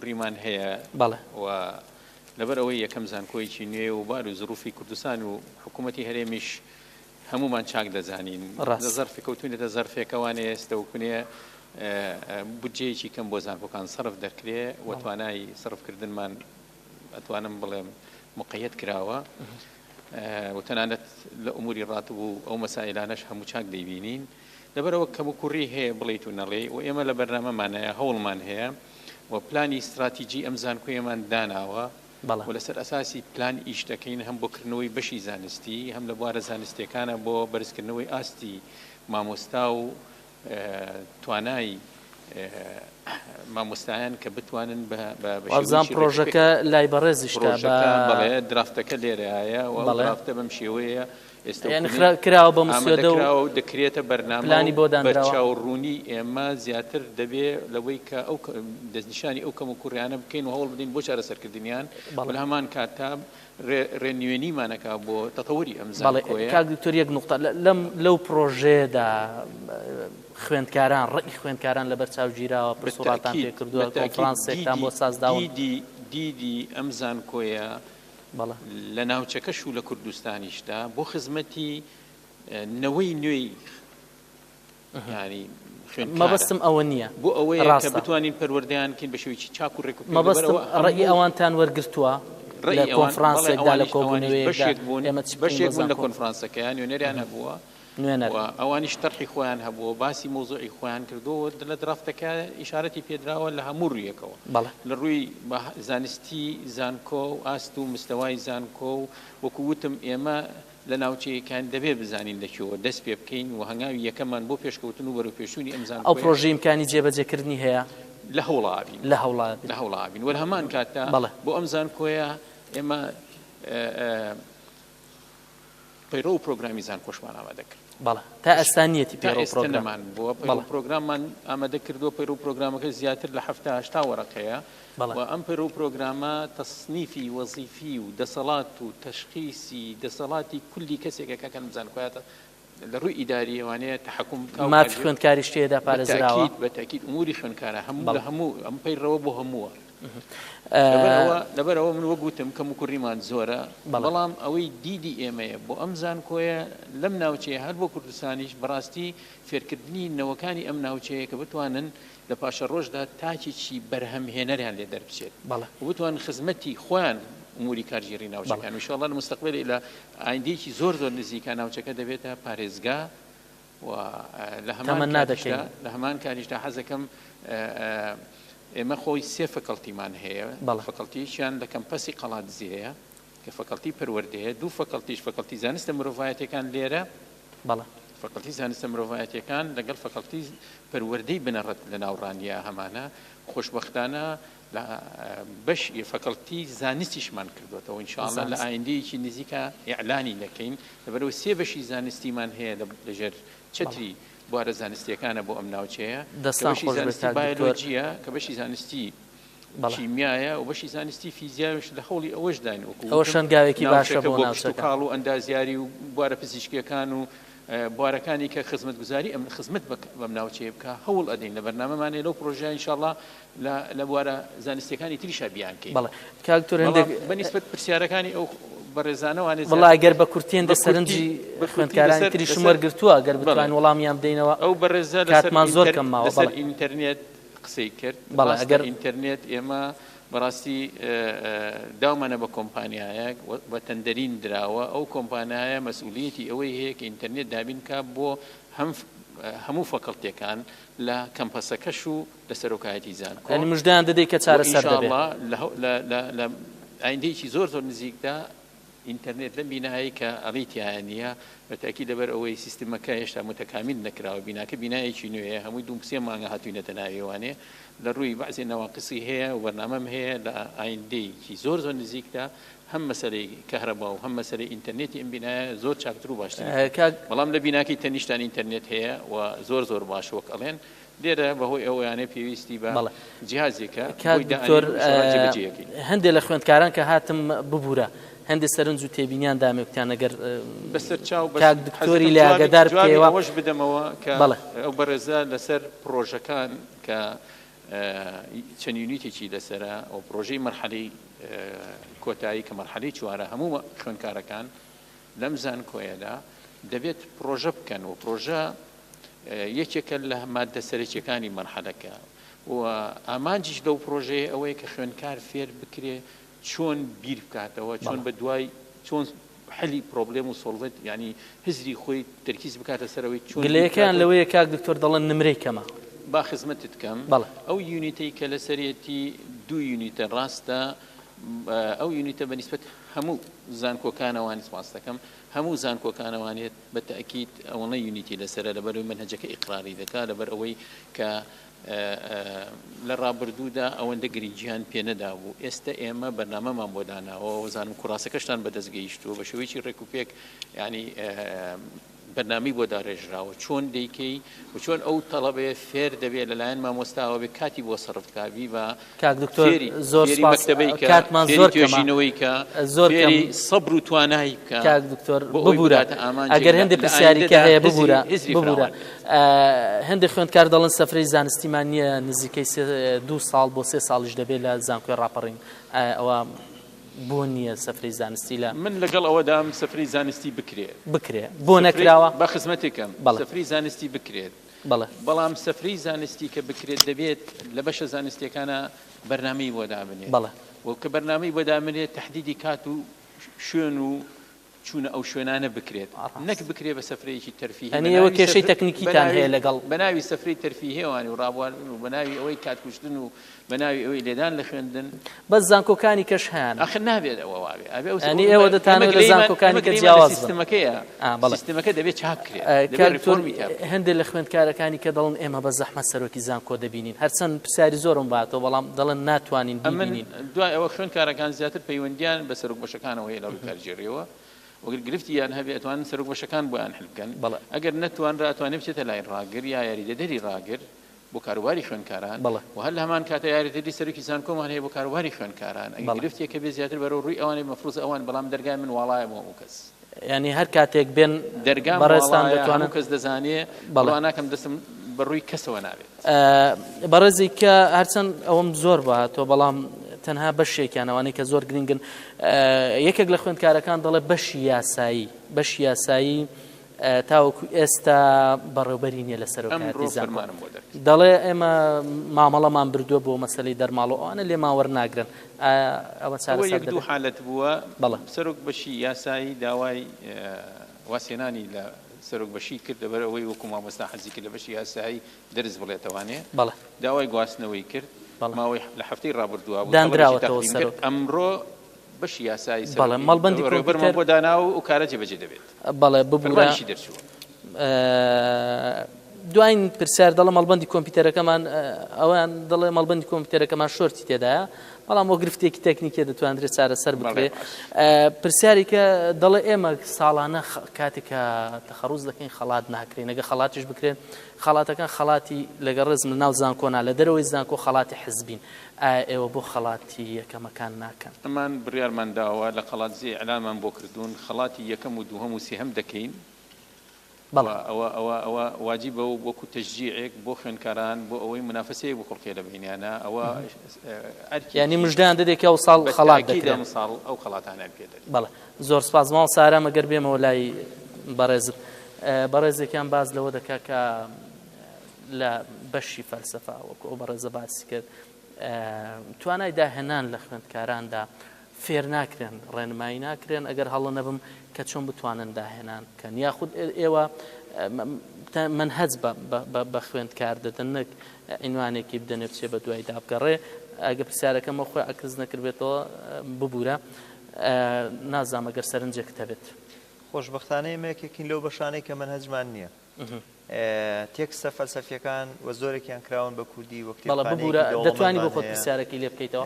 Speaker 5: ڕیمان هەیە
Speaker 1: بەڵێ.
Speaker 5: و لەبەر ئەوەی یەکەم زانکۆیەکی نوێ و بار و زروفی کوردستان و حکوومەتی هەرێمیش هەمومان چاک دەزانین
Speaker 1: ڕاست.
Speaker 5: لە زەرفی کەوتونێتە زەرفێکەوانێ ئێستە و کونێ بودجەیەکی کەم بۆ زانکۆکان سەرف دەکرێ و توانای سەرفکردنمان ئەتوانم بڵێم مقەیەت کراوە و تەنانەت لە ئوموری ڕاتب و ئەو مەسائلانەش هەموو چاک دەیبینین لەبەرئەوە کەموکوڕی هەیە بڵێیت و نەڵێی و ئێمە لە بەرنامەمانایە هەوڵمان هەیە و پلانی ستراتیجی ئەم زانکۆیەمان داناوە و لەسەر ئەساسی پلان ئیش دەکەین هەم بۆ کردنەوەی بەشی زانستی هەم لە بوارە زانستیەکانە بۆ بەرزکردنەوەی ئاستی مامۆستا و توانای مامۆستایان کە بتوانن بە بە
Speaker 1: وابزانم
Speaker 5: شێوەیەکی ڕێک و پێک
Speaker 1: پرۆژەکە لای بەڕێزیشتە بە
Speaker 5: پرۆژەکە بەڵێ درافتەکە لێرەیە و ئەو
Speaker 1: بەڵێ
Speaker 5: درافتە بەم شێوەیە ئێستا
Speaker 1: یانی
Speaker 5: وکونێ
Speaker 1: خرا کراوە بە
Speaker 5: ئامادە
Speaker 1: مسودە و
Speaker 5: کراوە و دەکرێتە بەرنامە
Speaker 1: پلانی
Speaker 5: و
Speaker 1: بۆ دانراوە.
Speaker 5: بەرچاو ڕوونی ئێمە زیاتر دەبێ لەوەی کە ئەو دەستنیشانی ئەو کەموکوڕیانە بکەین و هەوڵ بدەین بۆ چارەسەرکردنیان و
Speaker 1: بەڵێ.
Speaker 5: لە هەمان کاتدا ڕێ ڕێنوێنیمان ئەکا بۆ تەتەوری ئەم
Speaker 1: بەڵێ
Speaker 5: زانکۆیە.
Speaker 1: کاک دکتۆر یەک نوقتە لەم لەو پڕۆژەیەدا خوێندکاران ڕەئی خوێندکاران لەبەر چاو گیراوە پرس و ڕاتان پێ
Speaker 5: بالتاکید
Speaker 1: کردووە
Speaker 5: بالتاکید
Speaker 1: کۆنفرانسێکتان
Speaker 5: دیدی
Speaker 1: بۆ ساز داون؟
Speaker 5: دیدی دیدی ئەم زانکۆیە
Speaker 1: بەڵێ.
Speaker 5: لە ناوچەکەش و لە کوردستانیشدا بۆ خزمەتی نەوەی نوێی. یانی خوێندکارە.
Speaker 1: مەبەستم ئەوە نییە.
Speaker 5: بۆ ئەوەیە کە
Speaker 1: ڕاستە.
Speaker 5: بتوانین پەروەردەیان بکەین بە شێوەیەکی چاک و ڕێک و پێک. لەبەر
Speaker 1: مەبەستم
Speaker 5: ئەوە
Speaker 1: ڕەئی
Speaker 5: هەموو
Speaker 1: ئەوانتان وەرگرتووە لە
Speaker 5: ڕەئی ئەوان، بەڵێ
Speaker 1: کۆنفرانسێکدا لە
Speaker 5: ئەوانیش ئەوانیش
Speaker 1: کۆبوونەوەیەکدا
Speaker 5: بەشێک بوون
Speaker 1: ئێمە چ بکەین بۆ
Speaker 5: بەشێک بوون لە
Speaker 1: زانکۆ؟
Speaker 5: کۆنفرانسەکەیان نوێنەریان هەبووە
Speaker 1: نوێنەر.
Speaker 5: و ئەوانیش تەرحی خۆیان هەبووە باسی مەوزوعی خۆیان کردووە و لە درافتەکە ئیشارەتی پێدراوە لە هەموو ڕوویەکەوە
Speaker 1: بەڵێ.
Speaker 5: لە ڕووی زانستی زانکۆ و ئاست و مستەوای زانکۆ و وەکو وتم ئێمە لە ناوچەیەکان دەبێ بزانین لە کوێوە دەست پێ بکەین و هەنگاوی یەکەممان بۆ پێشکەوتن و بەرەوپێشچوونی ئەم
Speaker 1: ئەو
Speaker 5: زانکۆیە
Speaker 1: پرۆژەی ئیمکانی جێبەجێکردنی هەیە؟
Speaker 5: لە هەوڵا ئەبین.
Speaker 1: لە هەوڵا ئەبین.
Speaker 5: لە هەوڵا ئەبین و لە هەمان کاتدا
Speaker 1: بەڵێ.
Speaker 5: بۆ ئەم زانکۆیە ئێمە پەیڕەو و پرۆگرامی زانکۆشمان ئامادە کرد.
Speaker 1: بەڵێ. تا ئێستا نییەتی
Speaker 5: تا
Speaker 1: پەیڕەو
Speaker 5: ئێستا
Speaker 1: پرۆگرام.
Speaker 5: نەمان بووە. پەیڕەو
Speaker 1: بەڵێ.
Speaker 5: پرۆگراممان ئامادە کردووە، پەیڕەو پرۆگرامەکە زیاتر لە 70 80 وەرەقەیە.
Speaker 1: بەڵێ.
Speaker 5: و ئەم پەیڕەو پرۆگرامە تەسنیفی وەزیفی و دەسەڵات و تەشخیسی دەسەڵاتی کولی کەسێکە کە لەم زانکۆیە لە ڕووی ئیدارییەوانەیە تەحەکوم بکا و
Speaker 1: مافی
Speaker 5: کارگێ
Speaker 1: خوێندکاریش تێدا
Speaker 5: بە
Speaker 1: پارێزراوە؟
Speaker 5: تەئکید بە تەئکید ئوموری خوێندکارە هەموو لە
Speaker 1: بەڵێ.
Speaker 5: هەموو ئەم پەیڕەوە بۆ هەمووە. لەبەر ئەوە لەبەر ئەوە من وەک وتم کەموکوڕیمان زۆرە
Speaker 1: بەڵێ.
Speaker 5: بەڵام ئەوەی دیدی ئێمەیە بۆ ئەم زانکۆیە لەم ناوچەیە هەر بۆ کوردستانیش بەڕاستی فێرکردنی نەوەکانی ئەم ناوچەیە کە بتوانن لە پاشەڕۆژدا تاکێکی بەرهەمهێنەریان لێ دەربچێت
Speaker 1: بەڵێ.
Speaker 5: و بتوانن خزمەتی خۆیان ئوموری کارگێڕی
Speaker 1: بەڵێ.
Speaker 5: ناوچەکان و ئینشاڵڵا لە مستەقبەلی لە ئایندەیەکی زۆر زۆر نزیکا ناوچەکە دەبێتە پارێزگا و لە هەمان
Speaker 1: تەمەنا
Speaker 5: کاتیشدا
Speaker 1: دەکەین.
Speaker 5: لە هەمان کاتیشدا حەزەکەم ئێمە خۆی سێ فەکەڵتیمان هەیە
Speaker 1: بەڵێ.
Speaker 5: فەکەڵتییەکیان لە کەمپەسی قەڵادزێیە کە فەکەڵتی پەروەردەیە دوو فەکەڵتیش فەکەڵتی زانستە مرۆڤایەتیەکان لێرە
Speaker 1: بەڵێ.
Speaker 5: فەکەڵتی زانستە مرۆڤایەتیەکان لەگەڵ فەکەڵتی پەروەردەی بنەڕەت لە ناو ڕانیە هەمانە خۆشبەختانە لە بەش فەکەڵتی زانستیشمان کردوێتەوە ان شاء الله لە
Speaker 1: زانست.
Speaker 5: ئایندەیەکی نزیکە ئیعلانی دەکەین لەبەرەوە سێ بەشی زانستیمان هەیە لەژێر
Speaker 1: بەڵێ.
Speaker 5: چەتری بوارە زانستیەکانە بۆ ئەم ناوچەیە کە
Speaker 1: دەستان
Speaker 5: بەشی
Speaker 1: خۆش بێت
Speaker 5: زانستی
Speaker 1: کاک دکتۆر.
Speaker 5: بایۆلۆجیە کە بەشی زانستی
Speaker 1: بەڵێ.
Speaker 5: کیمیایە و بەشی زانستی فیزیاویش لە هەوڵی ئەوەشداین وەکو
Speaker 1: ئەوەش
Speaker 5: وتم
Speaker 1: هەنگاوێکی باشە
Speaker 5: ناوچەکە
Speaker 1: بۆ
Speaker 5: بۆ
Speaker 1: ناوچەکە.
Speaker 5: کشتوکاڵ و ئەندازیاری و بوارە پزیشکیەکان و بوارەکانی کە خزمەتگوزاری ئەم خزمەت بەم ناوچەیە بکا هەوڵ ئەدەین لە بەرنامەمانێ لەو پرۆژەیە ئینشاڵڵا لە لە بوارە زانستیەکانی تریشا بیانکەین.
Speaker 1: بەڵێ کاک دکتۆر
Speaker 5: بەڵام
Speaker 1: هەندێک
Speaker 5: بە نیسبەت پرسیارەکانی ئەو بەڕێزانەوانێ
Speaker 1: وەڵا
Speaker 5: زیاتر
Speaker 1: گەر بە کورتی هەندێک
Speaker 5: بە کورتی
Speaker 1: سەرنجی
Speaker 5: بە کورتی
Speaker 1: خوێندکارانی
Speaker 5: لەسەر
Speaker 1: تریشم
Speaker 5: لەسەر
Speaker 1: وەرگرتووە گەر
Speaker 5: بەڵێ
Speaker 1: بتوانین وەڵامیان بدەینەوە
Speaker 5: ئەو بەڕێزە لەسەر
Speaker 1: کاتمان زۆر
Speaker 5: ئینتەر
Speaker 1: کەم ماوە
Speaker 5: لەسەر
Speaker 1: بەڵێ.
Speaker 5: ئینتەرنێت قسەی کرد
Speaker 1: بەڵێ
Speaker 5: ڕاستە
Speaker 1: ئەگەر
Speaker 5: ئینتەرنێت ئێمە بەڕاستی داومانە بە کۆمپانیایەک بە تەندەرین دراوە ئەو کۆمپانیایە مەسئولیەتی ئەوەی هەیە کە ئینتەرنێت دابین بکا بۆ هەم هەموو فەکەڵتیەکان لە کەمپەسەکەش و لە سەرۆکایەتی زانکۆ
Speaker 1: یانی مژدەیان دەدەی کە
Speaker 5: و
Speaker 1: چارەسەر دەبێ.
Speaker 5: ئینشاڵڵا لە ئایندەیەکی زۆر زۆر نزیکدا ئینتەرنێت لەم بینایەی کە ئەڵێی تیایا نییە، بە تەئکید لەبەر ئەوەی سیستمەکە هێشتا موتەکامیل نەکراوە، بیناکە بینایەکی نوێیە، هەمووی دوو سێ مانگە هاتووینەتە ناویوانێ، لە ڕووی بەعزێ نەواقسی هەیە و بەرنامەم هەیە لە ئایندەیەکی زۆر زۆر نزیکدا هەم مەسەلەی کەهرەبا و هەم مەسەلەی ئینتەرنێتی ئەم بینایە زۆر چاکتر و باشتری بکەین.
Speaker 1: کاک.
Speaker 5: بەڵام لە بیناکەی تەنیشتان ئینتەرنێت هەیە و زۆر زۆر باش وەک ئەڵێن، لێرە بەهۆی ئەوەیانە پێویستی بە
Speaker 1: بەڵێ.
Speaker 5: جیهازێکە
Speaker 1: کاک
Speaker 5: بۆی
Speaker 1: دکتۆر
Speaker 5: دائەنێین و ئیشەڵا جێبەجێی ئەکەین.
Speaker 1: هەندێ لە خوێندکاران کە هاتم ببورە هەندێ سەرنج و تێبینیان دامێ وتیان ئەگەر
Speaker 5: بەسەر چاو بەس
Speaker 1: کاک دکتۆری
Speaker 5: حەزەکەم
Speaker 1: لێ
Speaker 5: جوابی
Speaker 1: ئاگادار
Speaker 5: جوابی
Speaker 1: بکەیەوە.
Speaker 5: ئەوەش بدەمەوە کە
Speaker 1: بەڵێ.
Speaker 5: ئەو بەڕێزە لەسەر پڕۆژەکان کە چەند یونیتێکی لەسەرە و پڕۆژەی مەرحەلەی کۆتایی کە مەرحەلەی چوارە هەموو خوێندکارەکان لەم زانکۆیەدا دەبێت پڕۆژە بکەن و پڕۆژە یەکێکە لە ماددە سەرەکیەکانی مەرحەلەکە و ئامانجیش لەو پڕۆژەیە ئەوەیە کە خوێندکار فێر بکرێ چۆن بیر بکاتەوە چۆن بە دوای چۆن حەلی پرۆبلێم و solve ت یعنی هزری خۆی تەرکیز بکاتە سەرەوەی چۆن
Speaker 1: گلەیەکەیان لەوەیە کاک دکتۆر دەڵێن نمرەی کەمە.
Speaker 5: با خزمەتت کەم
Speaker 1: بەڵێ.
Speaker 5: ئەو unit ەی کە لەسەرێتی دوو unit ە ڕاستە ئەو unit ە بە نیسبەت هەموو زانکۆکانەوانی سپاس دەکەم هەموو زانکۆکانەوانێت بە تەئکید ئەوەنە unit ی لەسەرە لەبەرئەوەی مەنهەجەکە ئیقراری دەکا لەبەر ئەوەی کە لە ڕابردوودا ئەوەندە گرنگیان پێ نەدابوو ئێستە ئێمە بەرنامەمان بۆ داناوە وەزانم کوڕاسەکەشتان بەدەست گەیشتووە بە شێوەیەکی ڕێک و پێک یعنی بەرنامەی بۆ داڕێژراوە چۆن دەیکەی و چۆن ئەو تەڵەبەیە فێر دەبێت لەلایەن مامۆستاوە بێ کاتی بۆ سەرف بکا بی بە
Speaker 1: کاک دکتۆر
Speaker 5: فێری
Speaker 1: زۆر
Speaker 5: فێری
Speaker 1: سپاس
Speaker 5: مەکتەبەی کە
Speaker 1: کاتمان
Speaker 5: فێری
Speaker 1: زۆر کەمە
Speaker 5: توێژینەوەی کە
Speaker 1: زۆر کەم
Speaker 5: فێری سەبر و توانایی بکە
Speaker 1: کاک دکتۆر
Speaker 5: بۆ ئەوەی
Speaker 1: ببورە
Speaker 5: بگاتە ئامانجێک
Speaker 1: ئەگەر
Speaker 5: لە
Speaker 1: هەندێک
Speaker 5: لە
Speaker 1: پرسیاری کە
Speaker 5: ئایندەدا
Speaker 1: هەیە
Speaker 5: هزری
Speaker 1: ببورە
Speaker 5: هزری
Speaker 1: ببورە
Speaker 5: فراوان بێت.
Speaker 1: هەندێک خوێندکار دەڵێن سەفرەی زانستیمان نییە نزیکەی سێ دوو ساڵ بۆ سێ ساڵیش دەبێت لە زانکۆی ڕاپەڕین ئایا ئەوە بۆ نییە سەفرەی زانستی لە.
Speaker 5: من لەگەڵ ئەوەدام سەفرەی زانستی بکرێ.
Speaker 1: بکرێ بۆ
Speaker 5: سەفرەی
Speaker 1: نەکراوە؟
Speaker 5: با خزمەتێک کەم
Speaker 1: بەڵێ.
Speaker 5: سەفرەی زانستی بکرێت.
Speaker 1: بەڵێ.
Speaker 5: بەڵام سەفرەی زانستی کە بکرێت دەبێت لە بەشە زانستیەکانا بەرنامەی بۆ دابنێت
Speaker 1: بەڵێ.
Speaker 5: و کە بەرنامەی بۆ دابنرێت تەحدیدی کات و شوێن و چوونە ئەو شوێنانە بکرێت نەک
Speaker 1: ڕاست.
Speaker 5: بکرێت بە سەفرەیەکی تەرفیهی بە
Speaker 1: یانی ئێوە
Speaker 5: ناوی
Speaker 1: کێشەی
Speaker 5: سەفر بە
Speaker 1: تەکنیکیتان
Speaker 5: ناوی
Speaker 1: هەیە لەگەڵ.
Speaker 5: بە ناوی سەفرەی تەرفیهیەوانی و ڕابواردن و بە ناوی ئەوەی کات کوشتن و بە ناوی ئەوەی لێدان لە خوێندن.
Speaker 1: بەس زانکۆکانی کەش هەیانە.
Speaker 5: ئاخر نابێت ئەوە وابێ ئەبێ ئەو
Speaker 1: یانی ئێوە
Speaker 5: ئێمە
Speaker 1: دەتانەوێت لە
Speaker 5: گلەیمان ئێمە
Speaker 1: زانکۆکانی کە
Speaker 5: گلەیمان لە
Speaker 1: جیاواز بن.
Speaker 5: سیستمەکەیە
Speaker 1: ئا بەڵێ.
Speaker 5: سیستمەکە دەبێت چاک بکرێت دەبێت
Speaker 1: کاک دکتۆر
Speaker 5: ڕیفۆرمی تیا بکرێت.
Speaker 1: هەندێک لە خوێندکارەکانی کە دەڵێن ئێمە بە زەحمەت سەرۆکی زانکۆ دەبینین هەرچەند پرسیاری زۆرم باتەوە بەڵام دەڵێن ناتوانین
Speaker 5: ئەمن
Speaker 1: بیبینین.
Speaker 5: دوای ئەوە خوێندکارەکان زیاتر پەیوەندیان بە سەرۆک بەشەکانەوە هەیە لە ڕووی کارگێڕیەوە وەگەر گرفتیان هەبێ ئەتوانن سەرۆک بەشەکان بۆیان حل بکەن
Speaker 1: بەڵێ.
Speaker 5: ئەگەر نەتوانرا ئەتوانێ بچێتە لای ڕاگر یا یاریدەدەری ڕاگر بۆ کاروباری خوێندکاران
Speaker 1: بەڵێ.
Speaker 5: و هەر لە هەمان کاتا یاریدەدەری سەرۆکی زانکۆمان هەیە بۆ کاروباری خوێندکاران ئەگەر
Speaker 1: بەڵێ.
Speaker 5: گرفتێک هەبێ زیاتر بەرەو ڕووی ئەوانێ مەفروزە ئەوان بەڵام دەرگای من واڵایە بۆ هەموو کەس.
Speaker 1: یانی هەر کاتێک بێن
Speaker 5: دەرگام
Speaker 1: بەڕێزتان
Speaker 5: واڵایە
Speaker 1: دەتوانن
Speaker 5: هەموو کەس دەزانێ
Speaker 1: بەڵێ.
Speaker 5: بڕوا ناکەم دەستم بە ڕووی کەسەوە نابێت.
Speaker 1: بەڕێزی کە هەرچەند ئەوەم زۆر بەهاتووە بەڵام تەنها بەشێکیان ئەوانەی کە زۆر گرنگن یەکێک لە خوێندکارەکان دەڵێ بەشی یاسایی بەشی یاسایی تاوەکو ئێستا بەڕێوبەری نییە لە سەرۆکایەتی
Speaker 5: ئەمڕۆ
Speaker 1: زانکۆ
Speaker 5: فەرمانم بۆ دەرکرد.
Speaker 1: دەڵێ ئێمە مامەڵەمان بردووە بۆ مەسەلەی دەرماڵ و ئەوانە لێمان وەرناگرن ئایا ئەوە
Speaker 5: ئەوە
Speaker 1: چارەسەر
Speaker 5: یەک دوو
Speaker 1: دەبێت؟
Speaker 5: حالەت بووە
Speaker 1: بەڵێ.
Speaker 5: سەرۆک بەشی یاسایی داوای وازهێنانی لە سەرۆک بەشی کرد لەبەر ئەوەی وەکو مامۆستا حەزی کرد لە بەشی یاسایی دەرس بڵێتەوانێ
Speaker 1: بەڵێ.
Speaker 5: داوای گواستنەوەی کرد
Speaker 1: بەڵێ.
Speaker 5: ماوەی لە هەفتەی ڕابردووە بوو تەڵەبێکی
Speaker 1: داندراوەتەوە
Speaker 5: تەقدیم کرد
Speaker 1: سەرۆک.
Speaker 5: ئەمڕۆ بەشی یاسایی
Speaker 1: بەڵێ
Speaker 5: سەرۆکی
Speaker 1: مەڵبەندی
Speaker 5: ڕێبەرمان
Speaker 1: کۆمپیوتەر.
Speaker 5: بۆ داناوە و ئەو کارە جێبەجێ دەبێت.
Speaker 1: بەڵێ ببورە
Speaker 5: فەرمانیشی دەرچووە.
Speaker 1: دواین پرسیار دەڵێ مەڵبەندی کۆمپیوتەرەکەمان ئەویان دەڵێ مەڵبەندی کۆمپیوتەرەکەمان شۆرتی تێدایە بەڵام بۆ گرفتێکی تەکنیکیە دەتواندرێت چارەسەر بکرێ پرسیاری کە دەڵێ ئێمە ساڵانە کاتێک کە تەخەڕوز دەکەین خەڵات ناکرێن ئەگە خەڵاتیش بکرێن خەڵاتەکان خەڵاتی لەگەڵ ڕێزم لە ناو زانکۆ نا لە دەرەوەی زانکۆ خەڵاتی حزبین ئایا ئێوە بۆ خەڵاتی یەکەمەکان ناکەن؟
Speaker 5: ئەمان بڕیارمان داوە لە قەڵادزێ ئیعلانمان بۆ کردوون خەڵاتی یەکەم و دووهەم و سێهەم دەکەین
Speaker 1: بەڵێ.
Speaker 5: و ئەوە ئەوە ئەوە واجیبە و وەکو تەشجیعێک بۆ خوێندکاران بۆ ئەوەی مونافەسەیەک بخوڵقێ لە بەینیانا ئەوە
Speaker 1: یانی
Speaker 5: ئەرکێکی
Speaker 1: مژدەیان دەدەی کە ئەوساڵ
Speaker 5: بە
Speaker 1: خەڵات
Speaker 5: تەئکید
Speaker 1: دەکرێن.
Speaker 5: ئەمساڵ ئەو خەڵاتانەیان پێ دەدەین.
Speaker 1: بەڵێ زۆر سپاس مامۆستا ئارام ئەگەر بێمەوە لای بەڕێزت بەڕێزێکیان باس لەوە دەکا کە لە بەشی فەلسەفە وەکو ئەو بەڕێزە باسی کرد توانای داهێنان لە خوێندکاراندا فێر ناکرێن ڕێنمایی ناکرێن ئەگەر هەڵە نەبم کە چۆن بتوانن داهێنان بکەن یاخود ئێوە مەنهەج بە خوێندکار دەدەن نەک عینوانێکی بدەنێ بچێ بە دوای دابگەڕێ ئەگە پرسیارەکەمە خۆی عکس نەکردبێتەوە ببوورە نازانم ئەگەر سەرنجێکت هەبێت.
Speaker 6: خۆشبەختانە ئێمە یەکێکین لەو بەشانەی کە مەنهەجمان نییە. تێکستە فەلسەفیەکان و زۆرێکیان کراون بە کوردی و
Speaker 1: بەڵێ
Speaker 6: کتێبخانەیەکی
Speaker 1: ببورە دەتوانی
Speaker 6: دەوڵەمەندمان
Speaker 1: بۆ خۆت
Speaker 6: هەیە.
Speaker 1: پرسیارەکەی لێ بکەیتەوە؟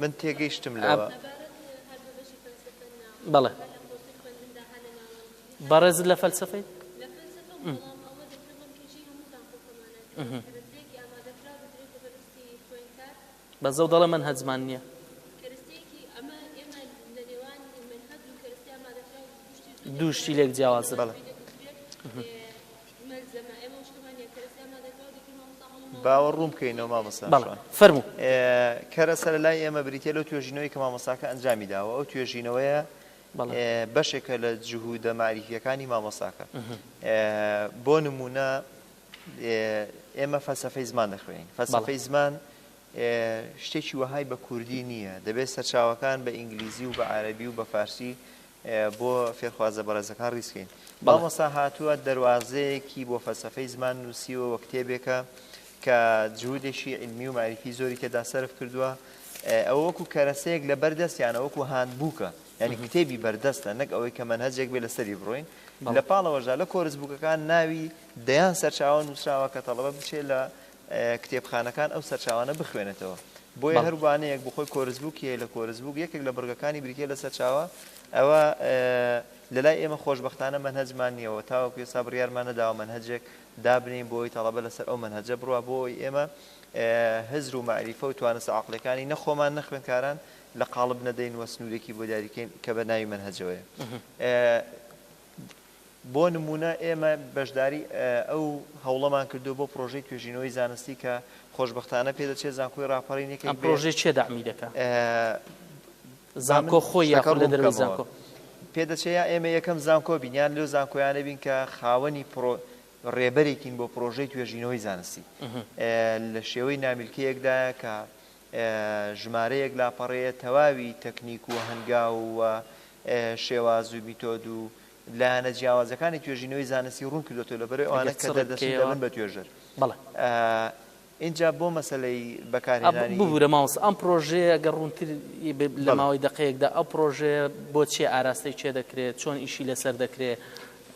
Speaker 6: من تێگەیشتم لەوە.
Speaker 1: بەڵێ بەڕێزت لە فەلسەفەیت؟ بەس ئەو دەڵێ مەنهەجمان نییە. دوو شتی لێک جیاوازن.
Speaker 6: بەڵێ. باوە ڕوون بکەینەوە مامۆستا
Speaker 1: بەڵێ
Speaker 6: شوان.
Speaker 1: فەرموو.
Speaker 6: کەرەسە لە لای ئێمە بریتیە لەو توێژینەوەی کە مامۆستاکە ئەنجامی داوە، ئەو توێژینەوەیە
Speaker 1: بەڵێ.
Speaker 6: بەشێکە لە جهودە مەعریفیەکانی مامۆستاکە. بۆ نموونە ئێمە فەلسەفەی زمان دەخوێنین. فەلسەفەی زمان شتێکی وەهای بە کوردی نییە. دەبێت سەرچاوەکان بە ئینگلیزی و بە عەرەبی و بە فارسی بۆ فێرخوازە بەڕێزەکان ڕیز بکەین. مامۆستا هاتووە دەروازەیەکی بۆ فەلسەفەی زمان نووسیوە و کتێبێکە کە جهودێکی عیلمی و مەعریفی زۆری تێدا سەرف کردووە. ئەوە وەکو کەرەسەیەک لە بەردەستیانە، وەکو هاندبووکە، یانی کتێبی بەردەستە، نەک ئەوەی کە مەنهەجێک بێ لەسەری بڕۆین. لە پاڵەوەشدا لە کۆرس بووکەکان ناوی دەیان سەرچاوە نووسراوە کە تەڵەبە بچێت لە کتێبخانەکان ئەو سەرچاوانە بخوێنێتەوە. بۆیە هەر وانەیەک بۆ خۆی course book ی هەیە، لە course book یەکێک لە بڕگەکانی بریتییە لە سەرچاوە، ئەوە لە لای ئێمە خۆشبەختانە مەنهەجمان نییە و تاوەکو ئێستا بڕیارمان نەداوە مەنهەجێک دابنێین بۆ ئەوەی تەڵەبە لەسەر ئەو مەنهەجە بڕوا، بۆ ئەوەی ئێمە هزر و مەعریفە و توانستە عەقڵیەکانی نە خۆمان نە خوێندکاران لە قاڵب نەدەین و سنوورێکی بۆ دیاریکەین کە بە ناوی مەنهەجەوەیە. بۆ نموونە ئێمە بەشداری ئەو هەوڵەمان کردووە بۆ پڕۆژەی توێژینەوەی زانستی کە خۆشبەختانە پێدەچێت زانکۆی ڕاپەڕین یەکێک
Speaker 1: ئەم
Speaker 6: بێ
Speaker 1: پڕۆژەی کێ دەعمی دەکا؟
Speaker 6: با من
Speaker 1: زانکۆ خۆی
Speaker 6: شتەکە
Speaker 1: یاخود لە
Speaker 6: ڕوون
Speaker 1: دەرەوەی
Speaker 6: بکەمەوە.
Speaker 1: زانکۆ؟
Speaker 6: پێدەچێت یا ئێمە یەکەم زانکۆ بین یان لەو زانکۆیانە بین کە خاوەنی پڕۆ. ڕێبەرێکین بۆ پڕۆژەی توێژینەوەی زانستی. لە شێوەی نامیلکەیەکدایە کە ژمارەیەک لاپەڕەیە تەواوی تەکنیک و هەنگاو و شێواز و میتۆد و لایەنە جیاوازەکانی توێژینەوەی زانستی ڕوون کردۆتەوە لەبەرئەوەی ئەوانە کە دەردەچن دەبن بە توێژەر. ئینجا بۆ مەسەلەی بەکارهێنانی.
Speaker 1: ببورە مامۆستا ئەم پرۆژەیە گەر ڕوونتر لە ماوەی دەقەیەکدا ئەو پرۆژەیە بۆ چیە ئاراستەی کێ دەکرێت چۆن ئیشی لەسەر دەکرێت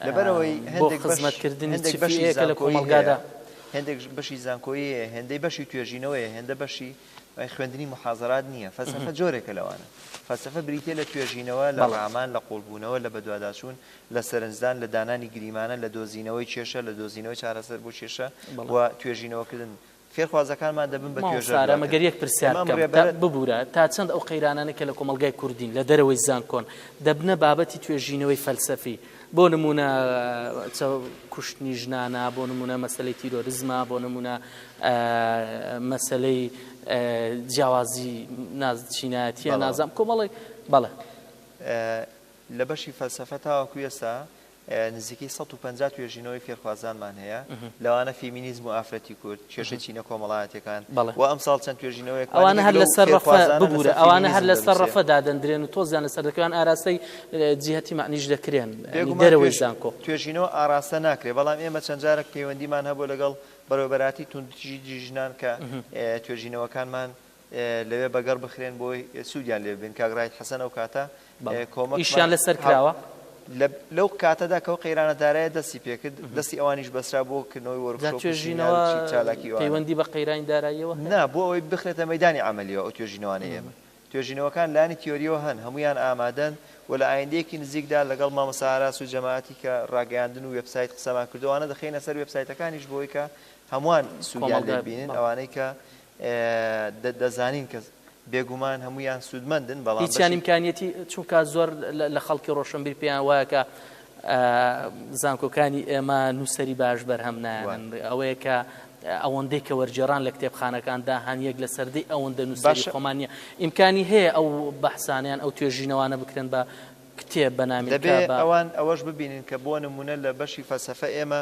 Speaker 6: لەبەرئەوەی
Speaker 1: بۆ
Speaker 6: هەندێک بەش
Speaker 1: خزمەتکردنی چ
Speaker 6: هەندێک بەشی
Speaker 1: فیئەیەکە لە
Speaker 6: زانکۆیی هەیە
Speaker 1: کۆمەڵگادا؟
Speaker 6: هێندێک بەشی زانکۆیی هەیە هێندەی بەشی توێژینەوەیە هێندە بەشی خوێندنی موحازەرات نییە فەلسەفە جۆرێکە لەوانە فەلسەفە بریتیە لە توێژینەوە لە
Speaker 1: بەڵێ.
Speaker 6: ڕامان لە قوڵبوونەوە لە بەدواداچوون لە سەرنجدان، لە دانانی گریمانە، لە دۆزینەوەی کێشە، لە دۆزینەوەی چارەسەر بۆ کێشە
Speaker 1: بەڵێ.
Speaker 6: و توێژینەوەکردن. فێرخوازەکانمان دەبن بە توێژەر
Speaker 1: مامۆستا ئارام
Speaker 6: دواتر.
Speaker 1: گەر یەک پرسیار
Speaker 6: ئێمە ئەم
Speaker 1: بکەم تا
Speaker 6: ڕێبەرە.
Speaker 1: ببورە تا چەند ئەو قەیرانانەی کە لە کۆمەڵگای کوردین لە دەرەوەی زانکۆن دەبنە بابەتی توێژینەوەی فەلسەفی بۆ نمونە چە کوشتنی ژنانە بۆ نمونە مەسەلەی تیرۆرزمە بۆ نمونە مەسەلەی جیاوازی ناز چینایەتیە
Speaker 6: بەڵێ بەڵێ.
Speaker 1: نازام کۆمەڵێک بەڵێ.
Speaker 6: لە بەشی فەلسەفە تاوەکو ئێستا نزیکەی 150 توێژینەوەی فێرخوازانمان هەیە، لەوانە فێمینیزم و ئافرەتی کورد، کێشەی چینە کۆمەڵایەتیەکان و ئەمساڵ چەند توێژینەوەیەکمان
Speaker 1: ئەوانە
Speaker 6: یەکێک
Speaker 1: هەر
Speaker 6: لەو
Speaker 1: لەسەر ڕەفە
Speaker 6: فێرخوازانە
Speaker 1: ببورە
Speaker 6: لەسەر
Speaker 1: ئەوانە هەر
Speaker 6: فێمینیزم
Speaker 1: لەسەر
Speaker 6: دەنووسێ.
Speaker 1: ڕەفە دادەندرێن و تۆزیان لەسەر دەکەوێن ئاراستەی جیهەتی مەعنیش دەکرێن یانی
Speaker 6: بێگومان
Speaker 1: دەرەوەی
Speaker 6: توێژ
Speaker 1: زانکۆ.
Speaker 6: توێژینەوە ئاراستە ناکرێ، بەڵام ئێمە چەند جارێک پەیوەندیمان هەبووە لەگەڵ بەڕێوەبەرایەتی توندوتیژی دژی ژنان کە توێژینەوەکانمان لەوێ بەگەڕ بخرێن بۆی سوودیان لێ ببین کاک ڕاید حەسەن ئەو کاتە کۆمەکمان
Speaker 1: ئیشیان لەسەر کراوە؟
Speaker 6: لەو کاتەدا کە ئەو قەیرانە دارایە دەستی پێکرد دەستی ئەوانیش بەسرا بۆ کردنەوەی
Speaker 1: جا
Speaker 6: وۆرکشۆپ و سیمینار
Speaker 1: توێژینەوە
Speaker 6: و چی چالاکی ئەوانە.
Speaker 1: پەیوەندی بە قەیرانی داراییەوە هەیە؟
Speaker 6: نا بۆ ئەوەی بخرێتە مەیدانی عەمەلیەوە ئەو توێژینەوانەی ئێمە توێژینەوەکان لایەنی تیۆریەوە هەن هەموویان ئامادەن و لە ئایندەیەکی نزیکدا لەگەڵ مامۆستا ئاراس و جەماعەتی کە ڕاگەیاندن و وێبسایت قسەمان کردووە ئەوانە دەخەینە سەر وێبسایتەکانیش بۆ ئەوەی کە هەمووان سوودیان لێ
Speaker 1: کۆمەڵگا
Speaker 6: ببینن
Speaker 1: بەڵێ.
Speaker 6: ئەوانەی کە دەزانین کە بێگومان هەموویان سوودمەندن، بەڵام
Speaker 1: هیچیان
Speaker 6: بەشێک.
Speaker 1: ئیمکانیەتی چونکە زۆر لە خەڵکی ڕۆشنبیر پێیان وایە کە زانکۆکانی ئێمە نووسەری باش بەرهەم نایەنن ئەوەیە کە ئەوەندەی کە وەرگێڕان لە کتێبخانەکاندا هەن یەک لە سەردەی ئەوەندە نووسەری
Speaker 6: باشە.
Speaker 1: خۆمان نییە ئیمکانی هەیە ئەو بەحسانیان ئەو توێژینەوانە بکرێن بە کتێب بە نامیلکە
Speaker 6: دەبێ
Speaker 1: بە.
Speaker 6: ئەوان ئەوەش ببینن کە بۆ نموونە لە بەشی فەلسەفە ئێمە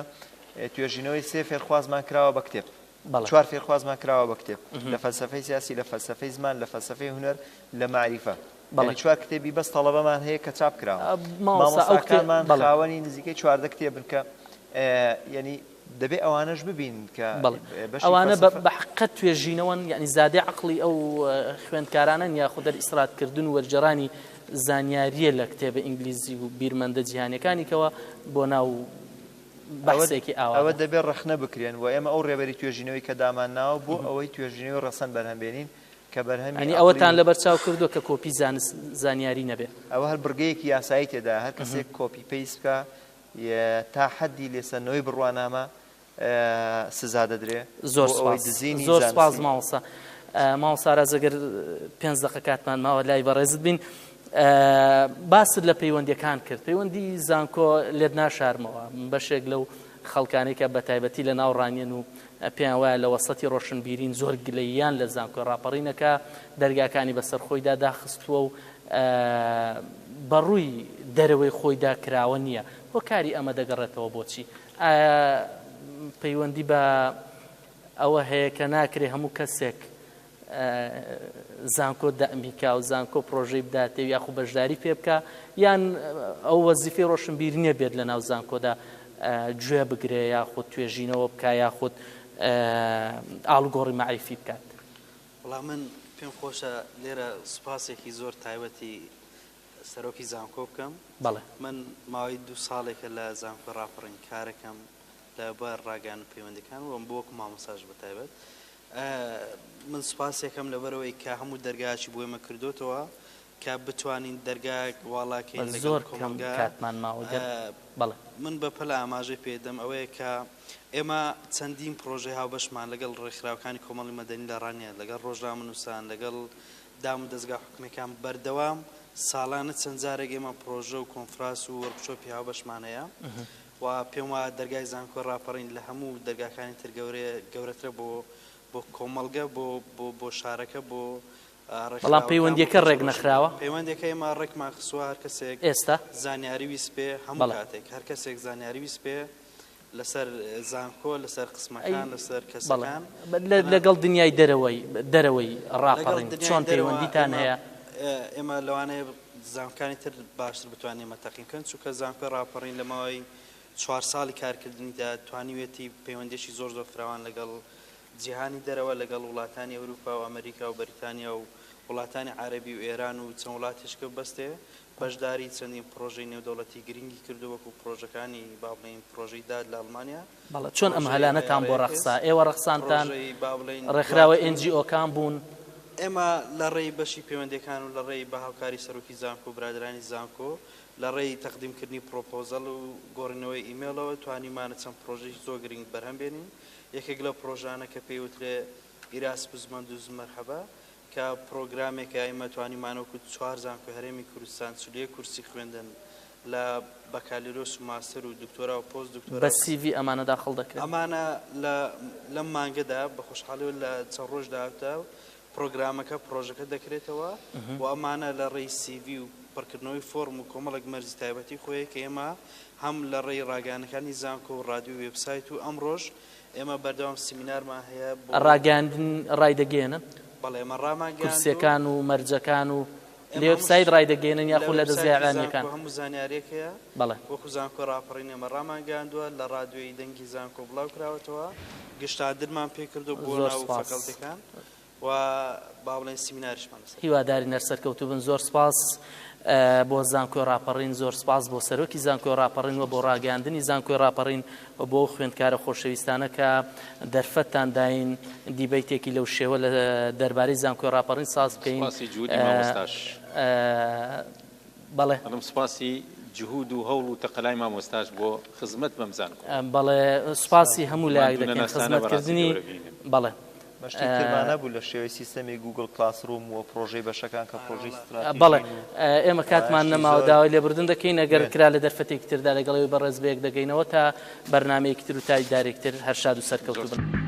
Speaker 6: توێژینەوەی سێ فێرخوازمان کراوە بە کتێب.
Speaker 1: بەڵێ.
Speaker 6: چوار فێرخوازمان کراوە بە کتێب، لە فەلسەفەی سیاسی، لە فەلسەفەی زمان، لە فەلسەفەی هونەر، لە مەعریفە.
Speaker 1: بەڵێ.
Speaker 6: یانی چوار کتێبی بەس تەڵەبەمان هەیە کە چاپ کراون.
Speaker 1: مامۆستا ئەو کتێ
Speaker 6: مامۆستاکانمان
Speaker 1: بەڵێ.
Speaker 6: خاوەنی نزیکەی 14 کتێبن کە یانی دەبێ ئەوانەش ببینن کە
Speaker 1: بەڵێ.
Speaker 6: بەشی
Speaker 1: ئەوانە بە
Speaker 6: فەلسەفە.
Speaker 1: بە حەقیقەت توێژینەوەن، یانی زادەی عەقڵی ئەو خوێندکارانەن یاخود دەرئیسراتکردن و وەرگێڕانی زانیارییە لە کتێبە ئینگلیزی و بیرمەندە جیهانییەکانی کەوە بۆ ناو بەحسێکی
Speaker 6: ئەوە
Speaker 1: ئاوادا.
Speaker 6: دەبێ ڕەخنە بکرێن و ئێمە ئەو ڕێبەری توێژینەوەی کە دامانناوە بۆ ئەوەی توێژینەوەی ڕەسەن بەرهەم بێنین کە بەرهەمی
Speaker 1: یانی
Speaker 6: عەقڵی
Speaker 1: ئەوەتان
Speaker 6: و.
Speaker 1: لەبەرچاو کردووە کە کۆپی زانست زانیاری نەبێ؟
Speaker 6: ئەوە هەر بڕگەیەکی یاسایی تێدایە هەر کەسێک copy paste بکا تا حەدی لێسەندنەوەی بڕوانامە سزا دەدرێ
Speaker 1: زۆر
Speaker 6: بۆ ئەوەی
Speaker 1: سوپاس
Speaker 6: دزینی
Speaker 1: زۆر سوپاس
Speaker 6: زانستی.
Speaker 1: مامۆستا مامۆستا ئاراز ئەگەر پێنج دەقە کاتمان ماوە لای بەڕێزت بین باست لە پەیوەندیەکان کرد پەیوەندی زانکۆ لێت ناشارمەوە بەشێک لەو خەڵکانێک کە بە تایبەتی لە ناو ڕانیەن و پێیان وایە لە وەسەتی ڕۆشنبیرین زۆر گلەییان لە زانکۆ ڕاپەڕینەکە دەرگاکانی بەسەر خۆیدا داخستووە و بەڕووی دەرەوەی خۆیدا کراوە نییە هۆکاری ئەمە دەگەڕێتەوە بۆچی ئایا پەیوەندی بە ئەوە هەیە کە ناکرێ هەموو کەسێک زانکۆ دەعمی کا و زانکۆ پرۆژەی بداتێ و یاخو بەشداری پێ بکا یان ئەو وەزیفەی ڕۆشنبیر نییە بێت لە ناو زانکۆدا گوێ بگرێ یاخود توێژینەوە بکا یاخود ئاڵوگۆڕی مەعریفی بکات؟
Speaker 2: وەڵا من پێم خۆشە لێرە سوپاسێکی زۆر تایبەتی سەرۆکی زانکۆ بکەم.
Speaker 1: بەڵێ.
Speaker 2: من ماوەی دوو ساڵێکە لە زانکۆی ڕاپەڕین کارەکەم لە بوار ڕاگەیاندن و پەیوەندیەکان و وەکو مامۆستاش بە تایبەت من سوپاسێکەم لەبەرئەوەی کە هەموو دەرگایەکی بۆ ئێمە کردۆتەوە کە بتوانین دەرگایەک واڵاکەین لەگەڵ
Speaker 1: زۆر کەم
Speaker 2: کۆمەڵگا
Speaker 1: کاتمان ماوە گەر بەڵێ.
Speaker 2: من بە پەلە ئاماژەی پێ دەم ئەوەیە کە ئێمە چەندین پڕۆژەی هاوبەشمان لەگەڵ ڕێکخراوەکانی کۆمەڵی مەدەنی لە ڕانیە لەگەڵ ڕۆژنامەنووسان لەگەڵ دام و دەزگا حکومیەکان بەردەوام ساڵانە چەند جارێک ئێمە پڕۆژە و کۆنفراس و وۆرکشۆپی هاوبەشمان هەیە و پێم وایە دەرگای زانکۆی ڕاپەڕین لە هەموو دەرگاکانی تر گەورەیە گەورەترە بۆ بۆ کۆمەڵگە بۆ بۆ بۆ شارەکە بۆ
Speaker 1: بەڵام
Speaker 2: ڕێکخراوەکان بۆ
Speaker 1: پەیوەندیەکە
Speaker 2: پێش
Speaker 1: ڕێک
Speaker 2: ڕۆشنبیر
Speaker 1: نەخراوە؟
Speaker 2: پەیوەندیەکە ئێمە ڕێکمان خستووە هەر کەسێک
Speaker 1: ئێستا؟
Speaker 2: زانیاری ویست پێ هەموو
Speaker 1: بەڵێ.
Speaker 2: کاتێک هەر کەسێک زانیاری ویست پێ.
Speaker 7: لەسەر زانکۆ، لەسەر
Speaker 1: ئەی
Speaker 7: قسمەکان، لەسەر
Speaker 1: بەڵێ
Speaker 7: کەسەکان.
Speaker 1: لەگەڵ دنیای دەرەوەی دەرەوەی
Speaker 7: لەگەڵ
Speaker 1: ڕاپەڕین
Speaker 7: دنیای
Speaker 1: چۆن
Speaker 7: دەرەوە
Speaker 1: پەیوەندیتان
Speaker 7: ئێمە
Speaker 1: هەیە؟
Speaker 7: ئێمە لەوانەیە زانکۆکانی تر باشتر بتوانین ئێمە تەقیم کەن چونکە زانکۆی ڕاپەڕین لە ماوەی چوار ساڵی کارکردنیدا توانیوێتی پەیوەندیی زۆر زۆر فراوان لەگەڵ جیهانی دەرەوە لەگەڵ وڵاتانی ئەوروپا و ئەمریکا و بەریتانیا و وڵاتانی عەرەبی و ئێران و چەند وڵاتێش کە ببەستێ بەشداری چەندین پڕۆژەی نێودەوڵەتی گرنگی کردووە وەکو پڕۆژەکانی با بڵێین پڕۆژەی داد لە ئەڵمانیا،
Speaker 1: بەڵێ چۆن ئەم
Speaker 7: پڕۆژەی
Speaker 1: هەلانەتان بۆ
Speaker 7: IRAX،
Speaker 1: ڕەخسا؟ ئێوە ڕەخسانتان؟
Speaker 7: پڕۆژەی با بڵێین
Speaker 1: ڕێکخراوە
Speaker 7: دواتر.
Speaker 1: NGO کان بوون؟
Speaker 7: ئێمە لە ڕێی بەشی پەیوەندیەکان و لە ڕێی بە هاوکاری سەرۆکی زانکۆ و برادەرانی زانکۆ لە ڕێی تەقدیم کردنی پڕۆپۆزەڵ و گۆڕینەوەی ئیمێڵەوە توانیومانە چەند پڕۆژەیەکی زۆر گرنگ بەرهەم بێنین یەکێک لەو پڕۆژانە کە پێی وترێ ئیراسموس مەندوس مەرحەبا کە پڕۆگرامێکە ئێمە توانیومانە وەکو چوار زانکۆی هەرێمی کوردستان 41 کورسی خوێندن لە بەکالریۆس و ماستەر و دکتۆرا و پۆست دکتۆرا
Speaker 1: بە
Speaker 7: و
Speaker 1: CV ئەمانە داخڵ دەکرێن؟
Speaker 7: ئەمانە لە لەم مانگەدا بە خۆشحاڵیەوە لە چەند ڕۆژ داهاتوودا پڕۆگرامەکە پڕۆژەکە دەکرێتەوە و ئەمانە لە ڕێی CV و پڕکردنەوەی فۆرم و کۆمەڵێک مەرجی تایبەتی خۆیە کە ئێمە هەم لە ڕێی ڕاگەیاندنەکانی زانکۆ و ڕادیۆ و وێبسایت و ئەمڕۆش ئێمە بەردەوام سیمینارمان هەیە بۆ.
Speaker 1: ڕاگەیاندن ڕایدەگەیەنن؟
Speaker 7: بەڵێ ئێمە ڕامانگەیاندووە.
Speaker 1: کورسیەکان و مەرجەکان و لە
Speaker 7: ئێمە هەموو
Speaker 1: وێبسایت ڕایدەگەیەنن
Speaker 7: لە
Speaker 1: یاخود لە دەزگا
Speaker 7: وێبسایتی
Speaker 1: ئیعلامیەکان؟
Speaker 7: زانکۆ هەموو زانیاریەک هەیە.
Speaker 1: بەڵێ.
Speaker 7: وەکو زانکۆی ڕاپەڕین ئێمە ڕامانگەیاندووە، لە ڕادیۆی دەنگی زانکۆ بڵاوکراوەتەوە، گشتاندنمان پێکردووە بۆ
Speaker 1: زۆر
Speaker 7: ناو
Speaker 1: سپاس.
Speaker 7: فاکەڵتیەکان و با بڵێین سیمیناریشمان لەسەر کرد.
Speaker 1: هیوادارین هەر سەرکەوتوو بن. زۆر سپاس بۆ زانکۆی ڕاپەڕین، زۆر سپاس بۆ سەرۆکی زانکۆی ڕاپەڕین و بۆ ڕاگەیاندنی زانکۆی ڕاپەڕین و بۆ ئەو خوێندکارە خۆشەویستانە کە دەرفەتتان داین دیبەیتێکی لەو شێوە لە دەربارەی زانکۆی ڕاپەڕین ساز بکەین.
Speaker 5: سپاسی جهودی مامۆستاش.
Speaker 1: بەڵێ.
Speaker 5: ئەڵێم سپاسی جهود و هەوڵ و تەقەلای مامۆستاش بۆ خزمەت بەم زانکۆیە.
Speaker 1: بەڵێ سوپاسی هەموو لایەک دەکەین
Speaker 5: ماندوونەناسانە بەڕاستی
Speaker 1: خزمەتکردنی
Speaker 5: گەورە بینن.
Speaker 1: بەڵێ.
Speaker 6: مە شتی ترمان هەبوو لە شێوەی سیستەمی گووگڵ کلاسڕووم و پڕۆژەی بەشەکان کە پڕۆژەی
Speaker 1: بەڵێ
Speaker 6: ستراتیژین و
Speaker 1: ئێمە کاتمان
Speaker 6: شتی
Speaker 1: نەماوە
Speaker 6: زۆر
Speaker 1: داوای لێبوردن دەکەین ئەگەر
Speaker 6: نوێن.
Speaker 1: کرا لە دەرفەتێکی تردا لەگەڵ ئێوەی بەڕێز بەیەک دەگەینەوە تا بەرنامەیەکی تر و تا دیدارێکی تر هەر شاد و
Speaker 5: زۆر
Speaker 1: سەرکەوتوو بن.